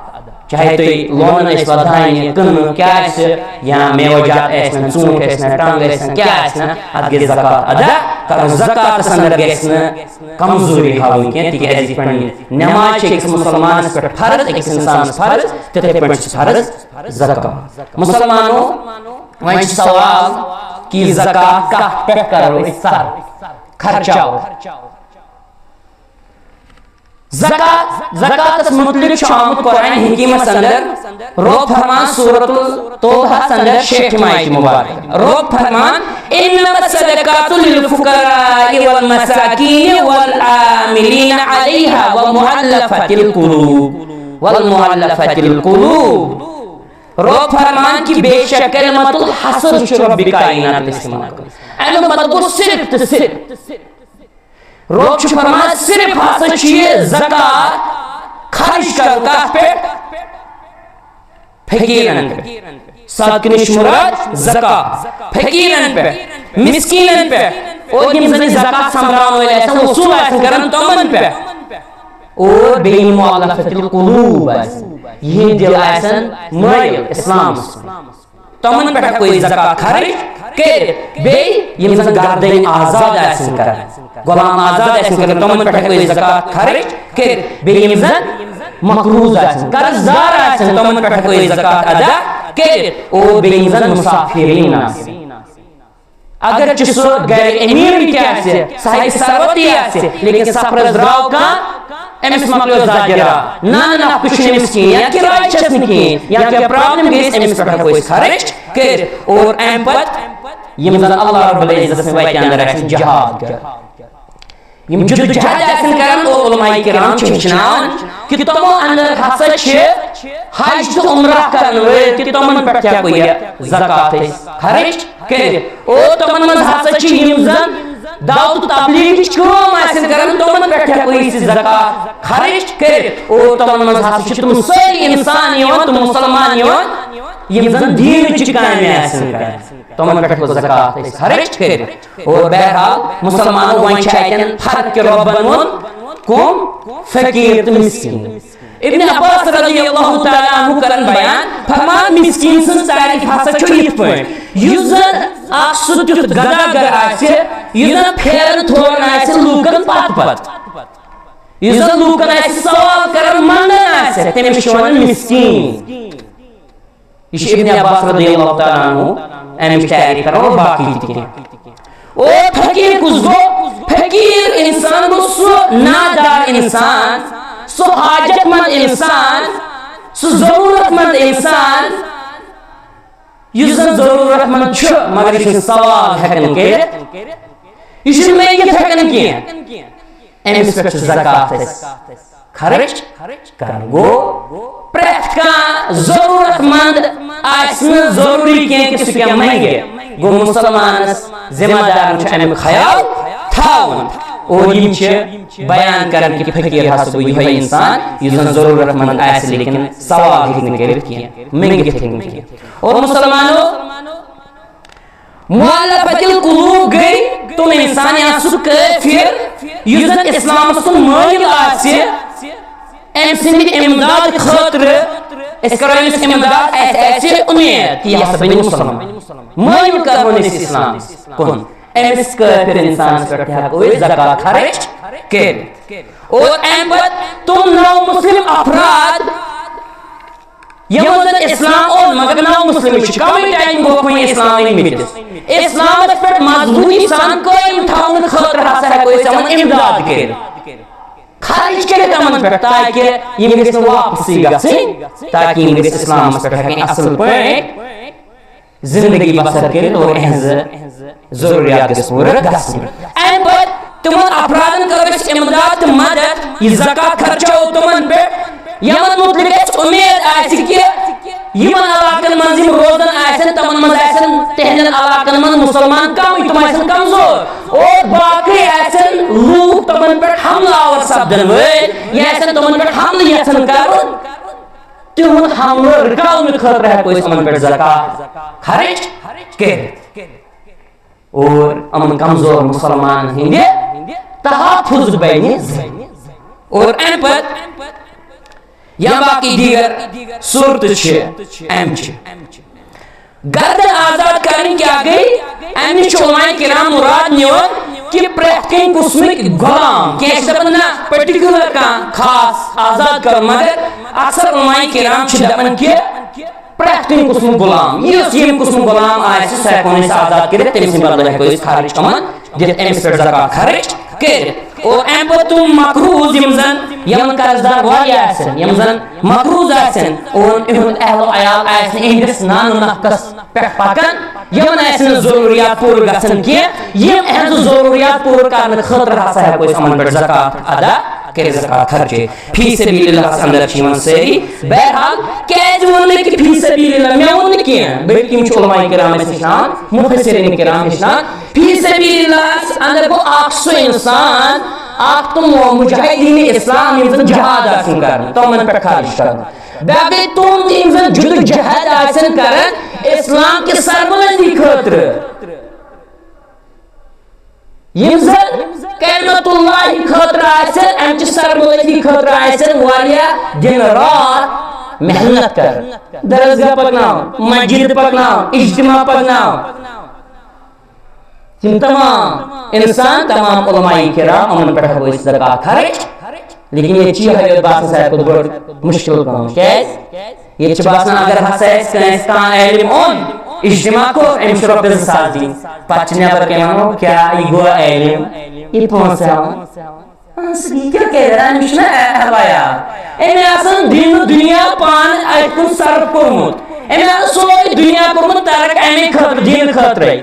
چاہے تُہۍ لونان ٲسوا دانہِ، کٕنہٕ کیٛاہ آسہِ، یا میوٕ جات ٲسۍ نہ، ژوٗنٛٹھۍ ٲسۍ نہ، ٹنٛگ ٲسۍ نہ، کیٛاہ آسہِ نہ، اتھ گژھِ زکات ادا کرُن۔ زکاتس اندر گژھِ نہٕ کمزوری ہاوٕنۍ کینٛہہ، تِکیٛازِ یِتھ پٲٹھۍ نماز چھِ أکِس مسلمانس پٮ۪ٹھ فرض، أکِس انسانس فرض، تِتھے پٲٹھۍ چھِ فرض زکات۔ مسلمانو، وۄنۍ چھُ سوال کہِ زکات کتھ پٮ۪ٹھ کرو أسۍ صرف، خرچاوو؟ زکات، زکاتس متعلق چھُ آمُت قرآن حکیمس اندر، رب فرمان سورۃ الطٰہس اندر شیٹھ آیت مبارک، رب فرمان، "انما الصدقات للفقراء والمساکین والعاملین علیہا والمؤلفۃ القلوب، والمؤلفۃ القلوب۔" رب فرمان کہ بے شک کلمت الحصر چھُ رب کائنات استعمال کران۔ امیُک مطلب گوٚو صرف تہٕ صرف۔ رب چھُ فرمان، صرف ہسا چھُ یہِ زکات خرچ کرُن کتھ پٮ۪ٹھ؟ فقیرن پٮ۪ٹھ۔ صدقہٕ نِش مراد زکات۔ فقیرن پٮ۪ٹھ، مسکینن پٮ۪ٹھ، اور یِم زن یہِ زکات سمبراون وٲلۍ آسن، وصول آسن کران، تِمن پٮ۪ٹھ۔ اور بیٚیہِ یِم مؤلفۃ القلوب آسن، یِہنٛدۍ دل آسن مٲیِل اسلامس کُن۔ تِمن پٮ۪ٹھ ہٮ۪کو أسۍ زکات خرٕچ کٔرِتھ۔ بیٚیہِ یِم زن گردٕنۍ آزاد آسن کران، غلام آزاد آسن کران، تِمن پٮ۪ٹھ ہٮ۪کو أسۍ زکات خرٕچ کٔرِتھ۔ بیٚیہِ یِم زن مقروض آسن، قرض دار آسن، تِمن پٮ۪ٹھ ہٮ۪کو أسۍ زکات ادا کٔرِتھ۔ اور بیٚیہِ یِم زن مسافرین آسن، اگر چہ سُہ گرِ امیر تہِ آسہِ، صاحب ثروت تہِ آسہِ، لیکن سفرس درٛاو کانٛہہ، أمِس مۄکلیو زاجرا۔ نہ، نہ، نفقہٕ چھُنہٕ أمِس کِہیٖنۍ، یا کِراے چھَس نہٕ کِہیٖنۍ، یا کینٛہہ problem گٔیَس، أمِس پٮ۪ٹھ ہٮ۪کو أسۍ خرٕچ کٔرِتھ۔ اور اَمہِ پتہٕ یِم زَن اللہ رب العزت سٕنٛدِ وَتہِ اندر آسن جہاد کران، یِم جدوجہد آسن کران، اور علماء کرام چھِ ہیٚچھناوان کہِ تِمو اندر ہسا چھِ حج تہٕ عمرہ کرن وٲلۍ تہِ، تِمن پٮ۪ٹھ تہِ ہٮ۪کو یہِ زکات أسۍ خرٕچ کٔرِتھ۔ اور تِمن منٛز ہسا چھِ یِم زن دعوت و تبلیغٕچ کٲم آسن کران، تِمن پٮ۪ٹھ ہٮ۪کو أسۍ یہِ زکات خرٕچ کٔرِتھ۔ اور تِمن منٛز ہسا چھِ تِم سٲری انسان یِوان، تِم مسلمان یِوان، یِم زن دیٖنٕچہِ کامہِ آسن کران، تِمن پٮ۪ٹھ ہٮ۪کو زکات أسۍ خرٕچ کٔرِتھ۔ اور بہرحال مسلمانو، وۄنۍ چھِ اتٮ۪ن فرق کہِ رۄبن ووٚن کم؟ فقیٖر تہٕ مسکیٖن۔ ابن عباس رضی اللہ تعالیٰ عنہ کرن بیان، فرمان، مسکیٖن سٕنٛز تعریٖف ہسا چھُ یِتھ پٲٹھۍ، یُس زن اکھ سُہ تیُتھ گداگر آسہِ، یُس زن پھیرن تھورن آسہِ لوٗکن پتھ پتھ، یُس زن لوٗکن آسہِ سوال کران، منٛگان آسہِ، تٔمِس چھِ ونان مسکیٖن۔ یہِ چھُ ابن عباس رضی اللہ تعالیٰ عنہ، اَمِچ تعریٖف کران اور باقی تہِ کینٛہہ۔ اور فقیٖر کُس گوٚو؟ فقیٖر انسان گوٚو سُہ نادار انسان، سُہ حاجت مند انسان، سُہ ضروٗرت مند انسان، یُس زن ضروٗرت مند چھُ، مگر یہِ چھُنہٕ سوال ہٮ۪کان کٔرِتھ، یہِ چھُنہٕ مٔنگِتھ ہٮ۪کان کینٛہہ۔ أمِس پٮ۪ٹھ چھِ زکات أسۍ خرٕچ کران۔ گوٚو، پرٛٮ۪تھ کانٛہہ ضروٗرت مند آسہِ نہٕ ضروٗری کینٛہہ کہِ سُہ کینٛہہ منٛگہِ۔ گوٚو، مسلمانس ذمہ دارن چھُ امیُک خیال تھاوُن۔ اور یِم چھِ بیان کران کہِ فقیٖر ہسا گوٚو یِہوٚے انسان یُس زن ضروٗرت مند آسہِ لیکن سوال ہیٚکہِ نہٕ کٔرِتھ کینٛہہ، منٛگِتھ ہیٚکہِ نہٕ کینٛہہ۔ اور مسلمانو، مؤلفۃ القلوب گٔے تِم انسان یا سُہ کٲفِر یُس زن اسلامس کُن مٲیِل آسہِ، أمۍ سٕنٛدِ امداد خٲطرٕ أسۍ کرو أمِس امداد، اَسہِ آسہِ اُمید کہِ یہِ ہسا بنہِ مسلمان، مٲیِل کرون أسۍ اسلام کُن۔ أمِس کٲفِر انسانس پٮ۪ٹھ تہِ ہٮ۪کو أسۍ زکات خرٕچ کٔرِتھ۔ اور امہِ پتہٕ تِم نو مسلم افراد یِمو زن اسلام اوٚن، مگر نو مسلم چھِ، کمٕے ٹایم گوٚو وۄنۍ اسلام أنمٕتِس۔ اسلامس پٮ۪ٹھ مضبوٗطی سان قٲیِم تھاونہٕ خٲطرٕ ہسا ہٮ۪کو أسۍ یِمن امداد کٔرِتھ۔ خرٕچ کٔرِتھ یِمن پٮ۪ٹھ، تاکہِ یِم گٔژھۍ نہٕ واپسٕے گژھٕنۍ، تاکہِ یِم گٔژھۍ اسلامس پٮ۪ٹھ ہٮ۪کٕنۍ اصل پٲٹھۍ زندگی بسر کٔرِتھ اور یِہنٛزٕ ضروٗریات گژھِ پوٗرٕ گژھٕنۍ۔ اَمہِ پتہٕ تِمن افرادن کٔر اَسہِ اِمداد تہٕ مدد، یہِ زکات خرچاوو تِمن پٮ۪ٹھ، یِمن مُتعلِق اَسہِ اُمید آسہِ کہِ یِمن علاقن منٛز یِم روزان آسن، تِمن منٛز آسن تِہنٛدٮ۪ن علاقن منٛز مُسلمان کمٕے، تِم آسن کمزور، اور باقٕے آسن لوٗکھ تِمن پٮ۪ٹھ حملہٕ آور سپدن وٲلۍ، یا آسن تِمن پٮ۪ٹھ حملہٕ یژھان کرُن، تِہُنٛد حملہٕ رُکاونہٕ خٲطرٕ ہٮ۪کو أسۍ یِمن پٮ۪ٹھ زکات خرٕچ کٔرِتھ۔ اور یِمن کمزور مُسلمانن ہٕنٛدِ تحفظ بنہِ زِ۔ اور اَمہِ پتہٕ یا باقٕے دیٖگر صوٗرتہٕ چھِ اَمہِ چہِ۔ گردن آزاد کرٕنۍ کیٛاہ گٔے؟ اَمہِ نِش چھُ علماء کرام مُراد نِوان کہِ پرٛٮ۪تھ کُنہِ قٕسمٕکۍ غلام، کینٛہہ چھِ دَپان نہ، پٔٹِکیوٗلر کانٛہہ خاص آزاد کرُن، مگر اکثر علماء کرام چھِ دَپان کہِ پرٛٮ۪تھ کُنہِ قٕسمُک غلام، یُس ییٚمہِ قٕسمُک غلام آسہِ، سُہ ہٮ۪کون أسۍ آزاد کٔرِتھ، تٔمۍ سٕنٛدِ بدلہٕ ہٮ۪کو أسۍ خرٕچ یِمن دِتھ، أمِس پٮ۪ٹھ زکات خرٕچ کٔرِتھ۔ اور اَمہِ پتہٕ تِم مقروض، یِم زن یِمن قرض دار واریاہ آسن، یِم زن مقروض آسن، اور یِہُنٛد اہل و عیال آسہِ نہٕ یِہنٛدِس نان و نفقس پٮ۪ٹھ پکان، یِمن آسہِ نہٕ ضروٗریات پوٗرٕ گژھان کینٛہہ، یِم یِہنٛز ضروٗریات پوٗرٕ کرنہٕ خٲطرٕ ہسا ہٮ۪کو أسۍ یِمن پٮ۪ٹھ زکات ادا کٔرِتھ، زکات خرچے۔ فی سبیل اللہ ہس اندر چھِ یِوان سٲری۔ بہرحال، کیازِ ووٚن مےٚ کہِ فی سبیل اللہ؟ مےٚ ووٚن نہٕ کینٛہہ، بلکہِ یِم چھِ علماء کرام اَسہِ ہیٚچھناوان، مُفسرین کرام ہیٚچھناوان۔ فی سبیل اللہ ہس اندر گوٚو اکھ سُہ انسان، اکھ تِم مجاہدین اسلام، یِم زن جہاد آسن کران، تِمن پٮ۪ٹھ خرچ کران۔ بیٚیہِ گٔے تِم تہِ، یِم زن جدوجہد آسن کران اسلام کہِ سربلندی خٲطرٕ۔ یِم زن کلمت اللہ خٲطرٕ آسن، امہِ چہِ سربلندی خٲطرٕ آسن واریاہ دن رات محنت کران، درسگاہ پکناوان، مسجد پکناوان، اجتماع پکناوان۔ یِم تمام انسان، تمام علماء کرام، یِمن پٮ۪ٹھ ہٮ۪کو أسۍ زکات خرچ، لیکن ییٚتہِ چھِ یِہوٚے یوت باسان ساروی کھۄتہٕ بٔڑ مُشکل کٲم۔ کیٛازِ؟ ییٚتہِ چھِ باسان، اگر ہسا اَسہِ کٲنٛسہِ کانٛہہ عٲلِم اوٚن، اجتماع کوٚر، أمِس چھِ رۄپیَس زٕ ساس دِنۍ۔ پتہٕ چھِ نٮ۪بر کَنہِ وَنان، کیٛاہ یہِ گوٚو عٲلِم؟ یہِ پونٛسہٕ ہٮ۪وان؟ اَہن سا، یہِ کیٛاہ کَرِ؟ أمِس چھُنہ اہل عیال۔ أمۍ آسان دیٖنہٕ دُنیا پانہٕ اَتھِ کُن صرف کوٚرمُت۔ أمۍ آسان سورُے دُنیا کوٚرمُت ترک اَمے خٲطرٕ، دیٖنہٕ خٲطرَے۔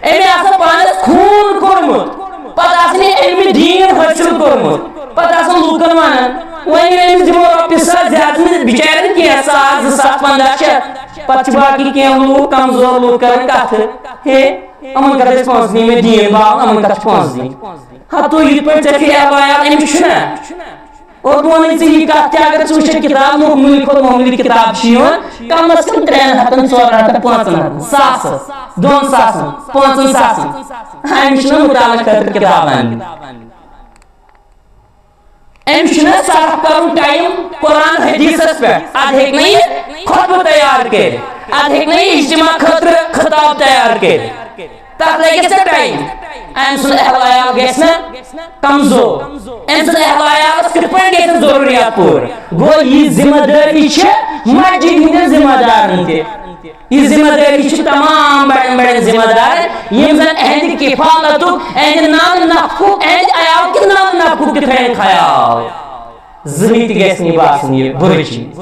أمۍ آسان پانَس خوٗن کوٚرمُت۔ پتہٕ آسان یہِ علمِ دیٖن حٲصِل کوٚرمُت۔ پتہٕ آسان لوٗکن وَنان، وۄنۍ ییٚلہِ أمِس دِمو رۄپیہِ ساس زیادٕ نہٕ بِچارٮ۪ن کینٛہہ، ساس، زٕ ساس، پنٛداہ شیٚتھ۔ پتہٕ چھِ باقٕے کینٛہہ لوٗکھ، کمزور لوٗکھ کران کتھٕ، ہے، یِمن کتھ ٲسۍ پونٛسہٕ دِنۍ، مےٚ دیٖن باو، یِمن کتھ چھِ پونٛسہٕ دِنۍ؟ ہا، تُہۍ یِتھ پٲٹھۍ ژےٚ چھُے اہل عیال، أمِس چھُنہ۔ اور بہٕ وَنَے ژےٚ یہِ کَتھ تہِ، اگر ژٕ وٕچھَکھ کِتاب، معموٗلی کھۄتہٕ معموٗلی کِتاب چھِ یِوان، کَمَس کَم ترٛٮ۪ن ہَتَن، ژورَن ہَتَن، پانٛژَن ہَتَن، ساسَس، دۄن ساسَن، پانٛژَن ساسَن۔ أمِس چھُنہ مُطالعہٕ خٲطرٕ کِتاب اَنٕنۍ۔ أمِس چھُنہ صرف کَرُن ٹایم قرآن حدیثَس پٮ۪ٹھ۔ اَدٕ ہیٚکہِ نہ یہِ خطبہٕ تیار کٔرِتھ، اَدٕ ہیٚکہِ نہ یہِ اجتماع خٲطرٕ خطاب تیار کٔرِتھ۔ تَتھ لَگٮ۪س نہ ٹایم۔ أمۍ سُنٛد اہل عیال گژھِ نہ کمزور۔ أمۍ سٕنٛز اہل عیالس کِتھ پٲٹھۍ گژھن ضروٗریات پوٗرٕ؟ گوٚو، یہِ ذمہٕ دٲری چھِ مسجد ہٕنٛدٮ۪ن ذمہٕ دارن تہِ۔ یہِ ذمہٕ دٲری چھِ تمام بڑٮ۪ن بڑٮ۪ن ذمہٕ دارن، یِم زن اہندِ کفالتُک، اہندِ نان نفقُک، اہندِ عیال کہِ نان نفقُک تہِ تھاون خیال۔ زٕہٕے تہِ گژھِ نہٕ یہِ باسُن یہِ بُرٕ چیٖز۔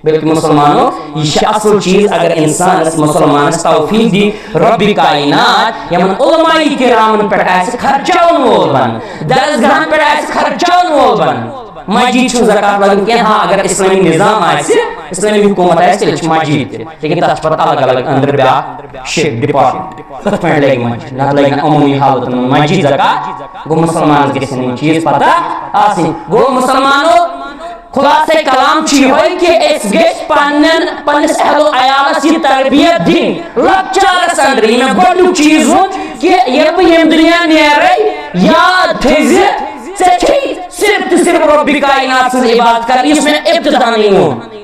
بلکہ مسلمانو، یہِ چھِ اصل چیز اگر انسانس، مسلمانس توفیق دی رب کائنات، یمن علماء کرامن پٮ۪ٹھ آسہِ خرچاون وول بنُن، درسگاہن پٮ۪ٹھ آسہِ خرچاون وول بنُن۔ مسجد چھُنہٕ زکات لگان کینٛہہ، ہاں، اگر اسلامی نظام آسہِ، اسلامی حکومت آسہِ، تیٚلہِ چھِ مسجد تہِ، لیکن تتھ چھِ پتہٕ الگ الگ أنٛدرٕ بیٛاکھ شیٚے ڈپارٹمنٹ۔ کِتھ پٲٹھۍ لگہِ مسجد؟ نتہٕ لگہِ نہٕ عمومی حالتن منٛز مسجد زکات۔ گوٚو، مسلمانس گژھن یِم چیز پتہ آسٕنۍ۔ گوٚو، مسلمانو، خلاصہ کلام چھُ یِہوٚے کہِ أسۍ گٔژھۍ پننٮ۪ن، پننِس اہل و عیالس یہِ تربیت دِنۍ لۄکچارس اندرٕے۔ یہِ مےٚ گۄڈنیُک چیٖز ووٚن کہِ ییٚلہِ بہٕ ییٚمہِ دُنیا نیرے، یاد تھٲیزِ، ژےٚ چھے صرف تہٕ صرف رۄبِ کائنات سٕنٛز عبادت کرٕنۍ، یُس مےٚ ابتدانٕے ووٚن۔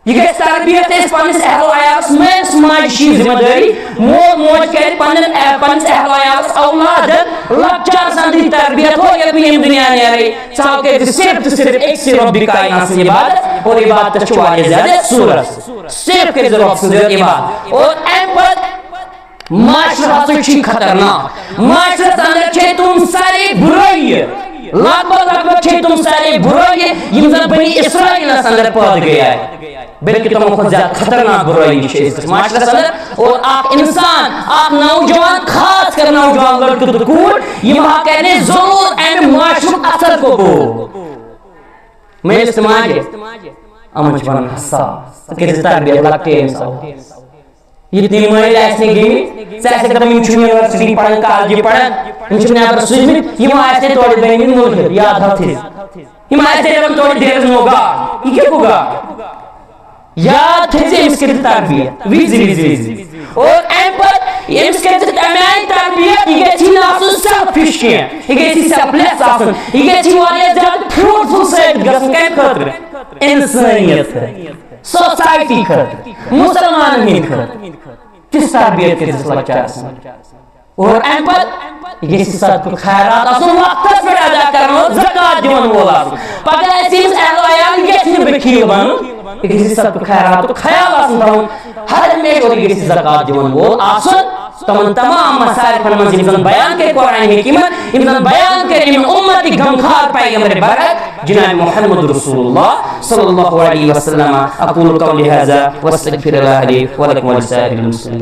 یہِ گژھِ تربیت اَسہِ پننِس اہل و عیالس۔ مٲلِس ماجہِ چھِ یہِ ذمہٕ دٲری، مول موج کرِ پننٮ۪ن، اہ، پننِس اہل و عیالس، اولادن لۄکچارس اندرٕے تربیت۔ ہو، ییٚلہِ بہٕ ییٚمہِ دُنیا نیرے، ژٕ ہاو کٔرۍ زِ صرف تہٕ صرف أکسٕے رۄبِ کائنات سٕنٛز عبادت، اور عبادتس چھِ واریاہ زیادٕ صوٗرت۔ صرف کٔرۍ زِ رۄب سٕنٛز عبادت۔ اور امہِ پتہٕ معاشرٕ ہسا چھُ خطرناک۔ معاشرس اندر چھِ تِم سارے بُرٲیہِ، لگ بھگ، لگ بھگ چھِ تِم سارے بُرٲیہِ، یِم زن بنی اسرائیلس اندر پٲدٕ گٔیے۔ بلکہ تمو کھۄتہٕ زیادٕ خطرناک برٲیی چھِ أزکِس معاشرس اندر۔ اور اکھ انسان، اکھ نوجوان، خاص کر نوجوان لڑکہٕ تہٕ کوٗر، یِم ہا کرِ ضروٗر امہِ معاشرُک اثر قبول۔ مٲلِس تہٕ ماجہِ، یِمن چھِ ونان حساس، ژٕ کٔرۍ زِ تربیت لۄکٹے أمِس اول۔ یہِ تہِ مٲلۍ آسہِ نہٕ گٔمٕتۍ، ژٕ آسکھ دپان، یِم چھِ یونیورسٹی پران، کالجہِ پران، یِم چھِ نٮ۪بر سوٗزمٕتۍ، یِم آسہِ نہٕ تورٕ بٔنمٕتۍ مُلحد، یاد تھاو تھٲیِو۔ یِم آسہِ تیٚلہِ دَپان تورٕ there is no God۔ یہِ کیٛاہ گوٚو God؟ یاد تھٲیزِ أمِس کٔرِتھ تربیت وِزِ وِزِ وِزِ۔ اور اَمہِ پتہٕ أمِس کٔرِتھ تَمہِ آیہِ تربیت، یہِ گژھِ نہٕ آسُن selfish کینٛہہ، یہِ گژھِ selfless آسُن، یہِ گژھِ واریاہ زیادٕ fruitful ثٲبِت گژھُن۔ کَمہِ خٲطرٕ؟ اِنسٲنیت خٲطرٕ، society خٲطرٕ، مُسلمانَن ہٕنٛدِ خٲطرٕ۔ تِژھ تربیت کٔرِتھ لۄکچارَس منٛز۔ اور امہِ پتہٕ یہِ گژھِ صدقہٕ خیرات آسُن، وقتس پٮ۪ٹھ ادا کرن وول، زکوٰۃ دِوان وول آسُن۔ پگاہ آسہِ أمِس اہل عیال، یہِ گژھِ نہٕ بخیل بنُن، یہِ گژھِ صدقہٕ خیراتُک خیال آسُن تھاوُن ہر ہمیشہِ، اور یہِ گژھِ زکوٰۃ دِوان وول آسُن۔ تمن تمام مصارفن منٛز یِم زن بیان کٔرۍ قرآن حکیمن، یِم زن بیان کٔرۍ امہِ امتٕکۍ غمخار پیغمبر برحق جناب محمد رسول اللہ صلی اللہ علیہ وسلم۔ اقول قولی هذا واستغفر الله لي ولكم ولسائر المسلمين۔